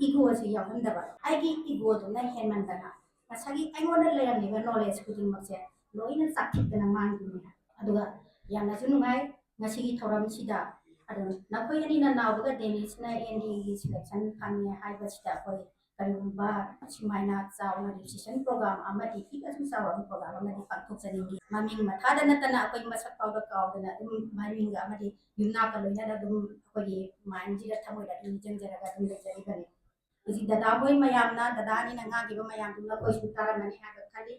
ego ꯁꯦ ꯌꯥꯎꯍꯟꯗꯕ, ꯑꯩꯒꯤ ego ꯗꯨꯅ ꯍꯦꯟꯃꯟꯗꯅ ꯉꯁꯥꯏꯒꯤ ꯑꯩꯉꯣꯟꯗ ꯂꯩꯔꯝꯃꯤꯕ knowledge ꯈꯨꯗꯤꯡꯃꯛꯁꯦ ꯂꯣꯏꯅ ꯆꯥꯊꯤꯛꯇꯅ ꯃꯥꯡꯈꯤꯕꯅꯤ"꯫ ꯑꯗꯨꯒ ꯌꯥꯝꯅꯁꯨ ꯅꯨꯡꯉꯥꯏ ꯉꯁꯤꯒꯤ ꯊꯧꯔꯝꯁꯤꯗ꯫ ꯑꯗꯣ ꯅꯈꯣꯏ ꯑꯅꯤꯅ ꯅꯥꯎꯕꯒ ꯇꯦꯅꯤꯁꯅ N D A ꯒꯤ selection ꯐꯪꯉꯦ ꯍꯥꯏꯕꯁꯤꯗ ꯑꯩꯈꯣꯏ ꯀꯔꯤꯒꯨꯝꯕ ꯁꯨꯃꯥꯏꯅ ꯆꯥꯎꯅ reception program ꯑꯃꯗꯤ ꯄꯤꯛꯑꯁꯨ ꯆꯥꯎꯔꯕ program ꯑꯃꯗꯤ ꯄꯥꯡꯊꯣꯛꯆꯅꯤꯡꯏ꯫ ꯃꯃꯤꯡ ꯃꯊꯥꯗ ꯅꯠꯇꯅ ꯑꯩꯈꯣꯏ ꯃꯁꯛ ꯐꯥꯎꯗ ꯀꯥꯎꯗꯅ ꯑꯗꯨꯝ ꯃꯃꯤꯡꯒ ꯑꯃꯗꯤ ꯌꯨꯝꯅꯥꯛꯀ ꯂꯣꯏꯅꯅ ꯑꯗꯨꯝ ꯑꯩꯈꯣꯏꯒꯤ mindꯁꯤꯗ, ꯊꯃꯣꯏꯗ ꯑꯗꯨꯝ ꯅꯤꯡꯁꯤꯡꯖꯔꯒ ꯑꯗꯨꯝ ꯂꯩꯖꯔꯤꯕꯅꯤ꯫ ꯍꯧꯖꯤꯛ ꯗꯗꯥ ꯍꯣꯏ ꯃꯌꯥꯝꯅ, ꯗꯗꯥ ꯑꯅꯤꯅ ꯉꯥꯡꯈꯤꯕ ꯃꯌꯥꯝꯗꯨ ꯅꯈꯣꯏꯁꯨ ꯇꯥꯔꯝꯃꯅꯤ ꯍꯥꯏꯅ ꯈꯜꯂꯤ꯫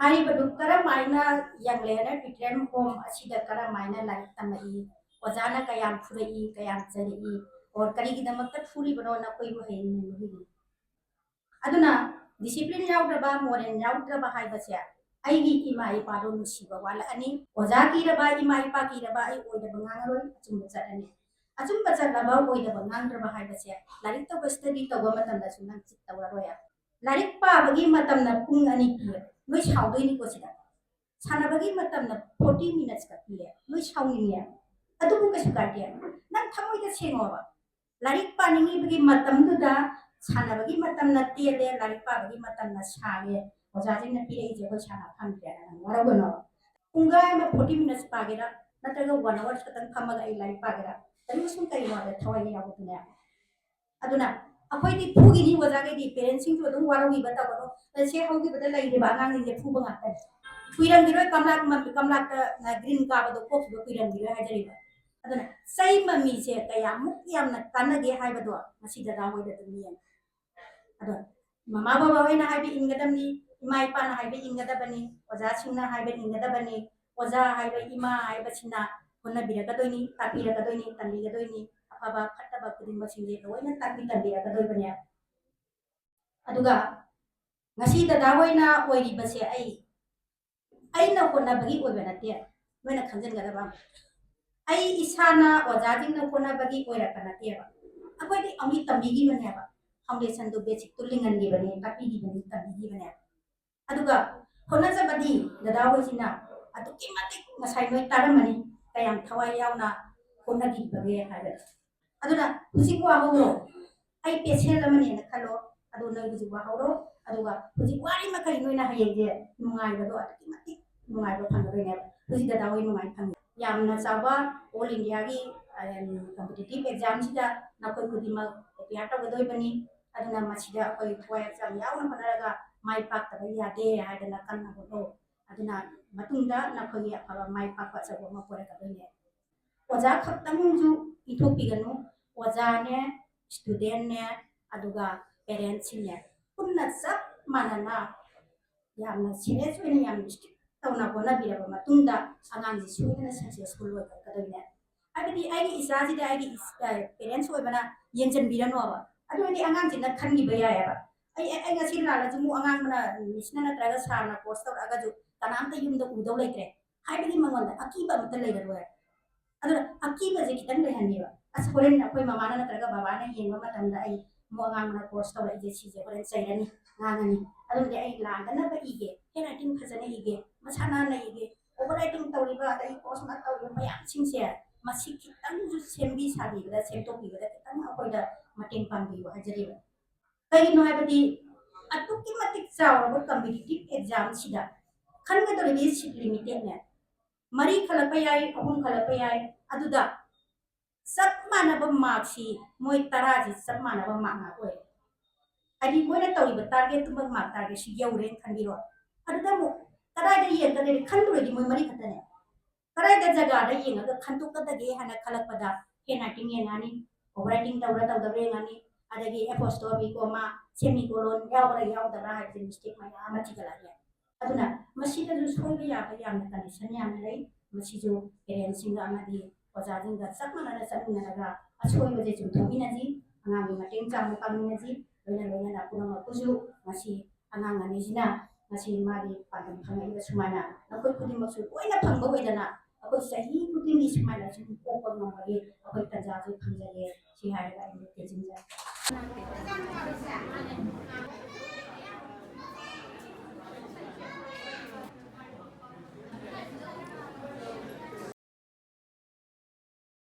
ꯍꯥꯏꯔꯤꯕꯗꯨ ꯀꯔꯝ ꯍꯥꯏꯅ Young Learner Tutorial Home ꯑꯁꯤꯗ ꯀꯔꯝ ꯍꯥꯏꯅ ꯂꯥꯏꯔꯤꯛ ꯇꯝꯃꯛꯏ, ꯑꯣꯖꯥꯅ ꯀꯌꯥꯝ ꯐꯨꯔꯛꯏ, ꯀꯌꯥꯝ ꯆꯩꯔꯛꯏ, or ꯀꯔꯤꯒꯤꯗꯃꯛꯇ ꯐꯨꯔꯤꯕꯅꯣ, ꯅꯈꯣꯏꯕꯨ ꯍꯌꯦꯡ ꯅꯣꯡꯃꯒꯤꯗꯤ꯫ ꯑꯗꯨꯅ discipline ꯌꯥꯎꯗ꯭ꯔꯕ, moral ꯌꯥꯎꯗ꯭ꯔꯕ ꯍꯥꯏꯕꯁꯦ ꯑꯩꯒꯤ ꯏꯃꯥ ꯏꯄꯥꯗꯣ ꯅꯨꯡꯁꯤꯕ ꯋꯥꯠꯂꯛꯑꯅꯤ꯫ ꯑꯣꯖꯥ ꯀꯤꯔꯕ, ꯏꯃꯥ ꯏꯄꯥ ꯀꯤꯔꯕ ꯑꯩ ꯑꯣꯏꯗꯕ ꯉꯥꯡꯉꯔꯣꯏ, ꯑꯆꯨꯝꯕ ꯆꯠꯂꯅꯤ꯫ ꯑꯆꯨꯝꯕ ꯆꯠꯂꯕ, ꯑꯣꯏꯗꯕ ꯉꯥꯡꯗ꯭ꯔꯕ ꯍꯥꯏꯕꯁꯦ ꯂꯥꯏꯔꯤꯛ ꯇꯧꯕ, study ꯇꯧꯕ ꯃꯇꯝꯗꯁꯨ ꯅꯪ ꯆꯤꯠ ꯇꯧꯔꯔꯣꯏ꯫ ꯂꯥꯏꯔꯤꯛ ꯄꯥꯕꯒꯤ ꯃꯇꯝꯅ ꯄꯨꯡ ꯑꯅꯤ ꯄꯤꯌꯦ, ꯅꯣꯏ ꯁꯥꯎꯗꯣꯏꯅꯤꯀꯣ ꯁꯤꯗ꯫ ꯁꯥꯟꯅꯕꯒꯤ ꯃꯇꯝꯅ forty minutes ꯈꯛ ꯄꯤꯌꯦ, ꯅꯣꯏ ꯁꯥꯎꯅꯤꯡꯉꯦ꯫ ꯑꯗꯨꯕꯨ ꯀꯩꯁꯨ ꯀꯥꯏꯗꯦ, ꯅꯪ ꯊꯃꯣꯏꯗ ꯁꯦꯡꯉꯣꯕ꯫ ꯂꯥꯏꯔꯤꯛ ꯄꯥꯅꯤꯡꯉꯤꯕꯒꯤ ꯃꯇꯝꯗꯨꯗ ꯁꯥꯟꯅꯕꯒꯤ ꯃꯇꯝꯅ ꯇꯦꯜꯂꯦ, ꯂꯥꯏꯔꯤꯛ ꯄꯥꯕꯒꯤ ꯃꯇꯝꯅ ꯁꯥꯡꯉꯦ꯫ ꯑꯣꯖꯥꯁꯤꯡꯅ ꯄꯤꯔꯛꯏꯁꯦ ꯑꯩꯈꯣꯏ ꯁꯥꯟꯅ ꯐꯪꯗ꯭ꯔꯦꯅ ꯅꯪ ꯋꯥꯔꯧꯒꯅꯣ꯫ ꯄꯨꯡꯈꯥꯏ ꯑꯃ, forty minutes ꯄꯥꯒꯦꯔꯥ, ꯅꯠꯇ꯭ꯔꯒ one hour ꯈꯛꯇꯪ ꯐꯝꯃꯒ ꯑꯩ ꯂꯥꯏꯔꯤꯛ ꯄꯥꯒꯦꯔꯥ, ꯀꯔꯤꯒꯨꯝꯕ ꯁꯨꯝ ꯀꯩ ꯋꯥꯗ ꯊꯋꯥꯏ ꯌꯥꯎꯕꯗꯨꯅꯦ꯫ ꯑꯗꯨꯅ ꯑꯩꯈꯣꯏꯗꯤ ꯐꯨꯒꯤꯅꯤ ꯑꯣꯖꯥꯈꯩꯗꯤ, parents ꯁꯤꯡꯁꯨ ꯑꯗꯨꯝ ꯋꯥꯔꯧꯕꯤꯕ ꯇꯧꯒꯅꯨ꯫ ꯁꯦ ꯍꯧꯈꯤꯕꯗ ꯂꯩꯔꯤꯕ ꯑꯉꯥꯡꯁꯤꯡꯁꯦ ꯐꯨꯕ ꯉꯥꯛꯇꯅꯤ꯫ ꯀꯨꯏꯔꯝꯈꯤꯔꯣꯏ ꯀꯝꯂꯥꯛ ꯃ-, ꯀꯝꯂꯥꯛꯇ, ꯑ, green ꯀꯥꯕꯗꯣ ꯀꯣꯛꯈꯤꯕ ꯀꯨꯏꯔꯝꯈꯤꯔꯣꯏ ꯍꯥꯏꯖꯔꯤꯕ꯫ ꯑꯗꯨꯅ ꯆꯩ ꯃꯃꯤꯁꯦ ꯀꯌꯥꯃꯨꯛ ꯌꯥꯝꯅ ꯀꯥꯟꯅꯒꯦ ꯍꯥꯏꯕꯗꯣ ꯉꯁꯤ ꯗꯗꯥ ꯍꯣꯏꯗ ꯑꯗꯨꯝ ꯌꯦꯡꯉꯦ꯫ ꯑꯗꯣ ꯃꯃꯥ ꯕꯕꯥ ꯍꯣꯏꯅ ꯍꯥꯏꯕ ꯏꯟꯒꯗꯕꯅꯤ, ꯏꯃꯥ ꯏꯄꯥꯅ ꯍꯥꯏꯕ ꯏꯟꯒꯗꯕꯅꯤ, ꯑꯣꯖꯥꯁꯤꯡꯅ ꯍꯥꯏꯕ ꯏꯟꯒꯗꯕꯅꯤ꯫ ꯑꯣꯖꯥ ꯍꯥꯏꯕ, ꯏꯃꯥ ꯍꯥꯏꯕꯁꯤꯅ ꯍꯣꯠꯅꯕꯤꯔꯛꯀꯗꯣꯏꯅꯤ, ꯇꯥꯛꯄꯤꯔꯛꯀꯗꯣꯏꯅꯤ, ꯇꯝꯕꯤꯒꯗꯣꯏꯅꯤ, ꯑꯐꯕ ꯐꯠꯇꯕ ꯈꯨꯗꯤꯡꯃꯛꯁꯤꯡꯁꯦ ꯂꯣꯏꯅ ꯇꯥꯛꯄꯤ ꯇꯝꯕꯤꯔꯛꯀꯗꯣꯏꯕꯅꯦ꯫ ꯑꯗꯨꯒ ꯉꯁꯤ ꯗꯗꯥ ꯍꯣꯏꯅ ꯑꯣꯏꯔꯤꯕꯁꯦ ꯑꯩ, ꯑꯩꯅ ꯍꯣꯠꯅꯕꯒꯤ ꯑꯣꯏꯕ ꯅꯠꯇꯦ, ꯅꯣꯏꯅ ꯈꯪꯖꯤꯟꯒꯗꯕ ꯑꯃ꯫ ꯑꯩ ꯏꯁꯥꯅ ꯑꯣꯖꯥꯁꯤꯡꯅ ꯍꯣꯠꯅꯕꯒꯤ ꯑꯣꯏꯔꯛꯄ ꯅꯠꯇꯦꯕ꯫ ꯑꯩꯈꯣꯏꯗꯤ ꯑꯃꯨꯛ ꯇꯝꯕꯤꯈꯤꯕꯅꯦꯕ, foundation ꯗꯣ, basic ꯇꯣ ꯂꯤꯡꯍꯟꯈꯤꯕꯅꯦ, ꯇꯥꯛꯄꯤꯈꯤꯕꯅꯦ, ꯇꯝꯕꯤꯈꯤꯕꯅꯦꯕ꯫ ꯑꯗꯨꯒ ꯍꯣꯠꯅꯖꯕꯗꯤ ꯗꯗꯥ ꯍꯣꯏꯁꯤꯅ ꯑꯗꯨꯛꯀꯤ ꯃꯇꯤꯛ ꯉꯁꯥꯏ ꯅꯣꯏ ꯇꯥꯔꯝꯃꯅꯤ, ꯀꯌꯥꯝ ꯊꯋꯥꯏ ꯌꯥꯎꯅ ꯍꯣꯠꯅꯈꯤꯕꯒꯦ ꯍꯥꯏꯕꯗꯣ꯫ ꯑꯗꯨꯅ ꯍꯧꯖꯤꯛ ꯋꯥꯍꯧꯔꯣ, ꯑꯩ patient ꯑꯃꯅꯦꯅ ꯈꯜꯂꯣ, ꯑꯗꯨ ꯅꯣꯏ ꯍꯧꯖꯤꯛ ꯋꯥꯍꯧꯔꯣ, ꯑꯗꯨꯒ ꯍꯧꯖꯤꯛ ꯋꯥꯔꯤ ꯃꯈꯩ ꯅꯣꯏꯅ ꯍꯌꯦꯡꯁꯦ ꯅꯨꯡꯉꯥꯏꯕꯗꯣ ꯑꯗꯨꯛꯀꯤ ꯃꯇꯤꯛ ꯅꯨꯡꯉꯥꯏꯕ ꯐꯪꯒꯗꯣꯏꯅꯦꯕ꯫ ꯍꯧꯖꯤꯛ ꯗꯗꯥ ꯍꯣꯏ ꯅꯨꯡꯉꯥꯏ ꯐꯪꯉꯤ꯫ ꯌꯥꯝꯅ ꯆꯥꯎꯕ all India ꯒꯤ, ꯑ, competitive exam ꯁꯤꯗ ꯅꯈꯣꯏ ꯈꯨꯗꯤꯡꯃꯛ prepare ꯇꯧꯒꯗꯣꯏꯕꯅꯤ꯫ ꯑꯗꯨꯅ ꯃꯁꯤꯗ ꯑꯩꯈꯣꯏ ꯊꯋꯥꯏ ꯍꯛꯆꯥꯡ ꯌꯥꯎꯅ ꯍꯣꯠꯅꯔꯒ ꯃꯥꯏ ꯄꯥꯛꯇꯕ ꯌꯥꯗꯦ ꯍꯥꯏꯗꯅ ꯀꯟꯅ ꯍꯣꯠꯅꯧ꯫ ꯑꯗꯨꯅ ꯃꯇꯨꯡꯗ ꯅꯈꯣꯏꯒꯤ ꯑꯐꯕ ꯃꯥꯏ ꯄꯥꯛꯄ ꯑꯆꯧꯕ ꯑꯃ ꯄꯨꯔꯛꯀꯗꯣꯏꯅꯦ꯫ ꯑꯣꯖꯥ ꯈꯛꯇꯪꯁꯨ ꯏꯟꯊꯣꯛꯄꯤꯒꯅꯨ, ꯑꯣꯖꯥꯅꯦ, student ꯅꯦ, ꯑꯗꯨꯒ parents ꯁꯤꯡꯅꯦ, ꯄꯨꯟꯅ ꯆꯞ ꯃꯥꯟꯅꯅ ꯌꯥꯝꯅ serious ꯑꯣꯏꯅ, ꯌꯥꯝꯅ strict ꯇꯧꯅ ꯍꯣꯠꯅꯕꯤꯔꯕ ꯃꯇꯨꯡꯗ ꯑꯉꯥꯡꯁꯤ ꯁꯣꯏꯗꯅ successful ꯑꯣꯏꯔꯛꯀꯗꯣꯏꯅꯦ꯫ ꯍꯥꯏꯕꯗꯤ ꯑꯩꯒꯤ ꯏꯆꯥꯁꯤꯗ ꯑꯩꯒꯤ ꯏꯁ-, ꯑ, parents ꯑꯣꯏꯕꯅ ꯌꯦꯡꯁꯤꯟꯕꯤꯔꯅꯣꯕ, ꯑꯗꯨ ꯑꯣꯏꯔꯗꯤ ꯑꯉꯥꯡꯁꯤꯅ ꯈꯟꯈꯤꯕ ꯌꯥꯏꯑꯕ꯫ ꯑꯩ, ꯑꯩ, ꯑꯩ ꯉꯁꯤ ꯂꯥꯜꯂꯁꯨ ꯑꯃꯨꯛ ꯑꯉꯥꯡ ꯑꯃꯅ, miss ꯅ ꯅꯠꯇ꯭ꯔꯒ sir ꯅ coach ꯇꯧꯔꯛꯑꯒꯁꯨ ꯀꯅꯥꯝꯇ ꯌꯨꯝꯗ ꯎꯗꯧ ꯂꯩꯇ꯭ꯔꯦ꯫ ꯍꯥꯏꯕꯗꯤ ꯃꯉꯣꯟꯗ ꯑꯀꯤꯕ ꯑꯃꯠꯇ ꯂꯩꯔꯔꯣꯏ꯫ ꯑꯗꯨꯅ ꯑꯀꯤꯕꯁꯦ ꯈꯤꯇꯪ ꯂꯩꯍꯟꯕꯤꯕ꯫ ꯑꯁ, ꯍꯣꯔꯦꯟ ꯑꯩꯈꯣꯏ ꯃꯃꯥꯅ ꯅꯠꯇ꯭ꯔꯒ ꯕꯕꯥꯅ ꯌꯦꯡꯕ ꯃꯇꯝꯗ ꯑꯩ ꯑꯃꯨꯛ ꯑꯉꯥꯡ ꯑꯃꯅ coach ꯇꯧꯔꯛꯏꯁꯦ, ꯁꯤꯁꯦ ꯍꯣꯔꯦꯟ ꯆꯩꯔꯅꯤ, ꯉꯥꯡꯉꯅꯤ꯫ ꯑꯗꯨꯅꯗꯤ ꯑꯩ ꯂꯥꯟꯗꯅꯕ ꯏꯒꯦ, handwriting ꯐꯖꯅ ꯏꯒꯦ, ꯃꯁꯥ ꯅꯥꯟꯅ ꯏꯒꯦ, over writing ꯇꯧꯔꯤꯕ ꯑꯗꯒꯤ coach ꯃꯛ ꯇꯧꯔꯤꯕ ꯃꯌꯥꯝꯁꯤꯡꯁꯦ, ꯃꯁꯤ ꯈꯤꯇꯪꯁꯨ ꯁꯦꯝꯕꯤ ꯁꯥꯕꯤꯕꯗ, ꯁꯦꯝꯗꯣꯛꯄꯤꯕꯗ ꯈꯤꯇꯪ ꯑꯩꯈꯣꯏꯗ ꯃꯇꯦꯡ ꯄꯥꯡꯕꯤꯌꯨ ꯍꯥꯏꯖꯔꯤꯕ꯫ ꯀꯩꯒꯤꯅꯣ ꯍꯥꯏꯕꯗꯤ ꯑꯗꯨꯛꯀꯤ ꯃꯇꯤꯛ ꯆꯥꯎꯔꯕ competitive exam ꯁꯤꯗ ꯈꯟꯒꯗꯧꯔꯤꯕ ꯁꯤꯠ ꯂꯤꯃꯤꯇꯦꯠꯅꯦ꯫ ꯃꯔꯤ ꯈꯜꯂꯛꯄ ꯌꯥꯏ, ꯑꯍꯨꯝ ꯈꯜꯂꯛꯄ ꯌꯥꯏ꯫ ꯑꯗꯨꯗ ꯆꯞ ꯃꯥꯟꯅꯕ ꯃꯥꯔꯛꯁꯤ, ꯃꯣꯏ ꯇꯔꯥꯁꯤ ꯆꯞ ꯃꯥꯟꯅꯕ ꯃꯥꯔꯛ ꯉꯥꯛ ꯑꯣꯏ꯫ ꯍꯥꯏꯗꯤ ꯃꯣꯏꯅ ꯇꯧꯔꯤꯕ ꯇꯥꯔꯒꯦꯠꯇꯨꯃꯛ ꯃꯥꯔꯛ ꯇꯥꯔꯒꯦꯠꯁꯤ ꯌꯧꯔꯦꯅ ꯈꯟꯕꯤꯔꯣ꯫ ꯑꯗꯨꯗ ꯑꯃꯨꯛ ꯀꯗꯥꯏꯗ ꯌꯦꯡꯒꯗꯒꯦ ꯈꯟꯗꯨꯔꯗꯤ ꯃꯣꯏ ꯃꯔꯤ ꯈꯛꯇꯅꯦ꯫ ꯀꯗꯥꯏꯗ ꯖꯒꯥꯗ ꯌꯦꯡꯉꯒ ꯈꯟꯗꯣꯛꯀꯗꯒꯦ ꯍꯥꯏꯅ ꯈꯜꯂꯛꯄꯗ ꯍꯦꯟ ꯔꯥꯏꯇꯤꯡ ꯌꯦꯡꯉꯛꯑꯅꯤ, ꯑꯣꯚꯔ ꯔꯥꯏꯇꯤꯡ ꯇꯧꯕ꯭ꯔꯥ ꯇꯧꯗꯕ꯭ꯔꯥ ꯌꯦꯡꯉꯛꯑꯅꯤ, ꯑꯗꯒꯤ ꯑꯦꯄꯣꯁꯇ꯭ꯔꯣꯐꯤ, ꯀꯣꯃꯥ, ꯁꯦꯃꯤ ꯀꯣꯂꯣꯟ ꯌꯥꯎꯕ꯭ꯔꯥ ꯌꯥꯎꯗꯕ꯭ꯔꯥ ꯍꯥꯏꯕꯁꯦ ꯃꯤꯁꯇꯦꯛ ꯃꯌꯥꯝ ꯑꯃ ꯊꯤꯒꯠꯂꯛꯑꯅꯤ꯫ ꯑꯗꯨꯅ ꯃꯁꯤꯗꯁꯨ ꯁꯣꯏꯕ ꯌꯥꯕ ꯌꯥꯝꯅ ꯀꯟꯗꯤꯁꯟ ꯌꯥꯝꯅ ꯂꯩ꯫ ꯃꯁꯤꯁꯨ ꯄꯦꯔꯦꯟꯁꯁꯤꯡꯒ ꯑꯃꯗꯤ ꯑꯣꯖꯥꯁꯤꯡꯒ ꯆꯞ ꯃꯥꯟꯅꯅ ꯆꯠꯃꯤꯟꯅꯔꯒ ꯑꯁꯣꯏꯕꯁꯦ ꯆꯨꯝꯊꯣꯛꯃꯤꯟꯅꯁꯤ, ꯑꯉꯥꯡꯒꯤ ꯃꯇꯦꯡ ꯆꯥꯡꯕ ꯄꯥꯡꯃꯤꯟꯅꯁꯤ꯫ ꯂꯣꯏꯅ ꯂꯣꯏꯅꯅ ꯄꯨꯝꯅꯃꯛꯄꯨꯁꯨ ꯉꯁꯤ ꯑꯉꯥꯡ ꯑꯅꯤꯁꯤꯅ ꯉꯁꯤ ꯃꯥꯒꯤ ꯄꯥꯟꯗꯝ ꯐꯪꯉꯛꯏꯕ ꯁꯨꯃꯥꯏꯅ ꯅꯈꯣꯏ ꯈꯨꯗꯤꯡꯃꯛꯁꯨ ꯂꯣꯏꯅ ꯐꯪꯕ ꯑꯣꯏꯗꯅ ꯑꯩꯈꯣꯏ ꯆꯍꯤ ꯈꯨꯗꯤꯡꯒꯤ ꯁꯨꯃꯥꯏꯅ ꯁꯨꯝ ꯄꯣꯛꯄ ꯉꯝꯕꯒꯤ ꯑꯩꯈꯣꯏ ꯇꯟꯖꯥꯁꯨ ꯐꯪꯖꯒꯦ꯫ ꯁꯤ ꯍꯥꯏꯔꯒ ꯑꯩ ꯇꯦꯟꯁꯤꯟꯖꯔꯦ꯫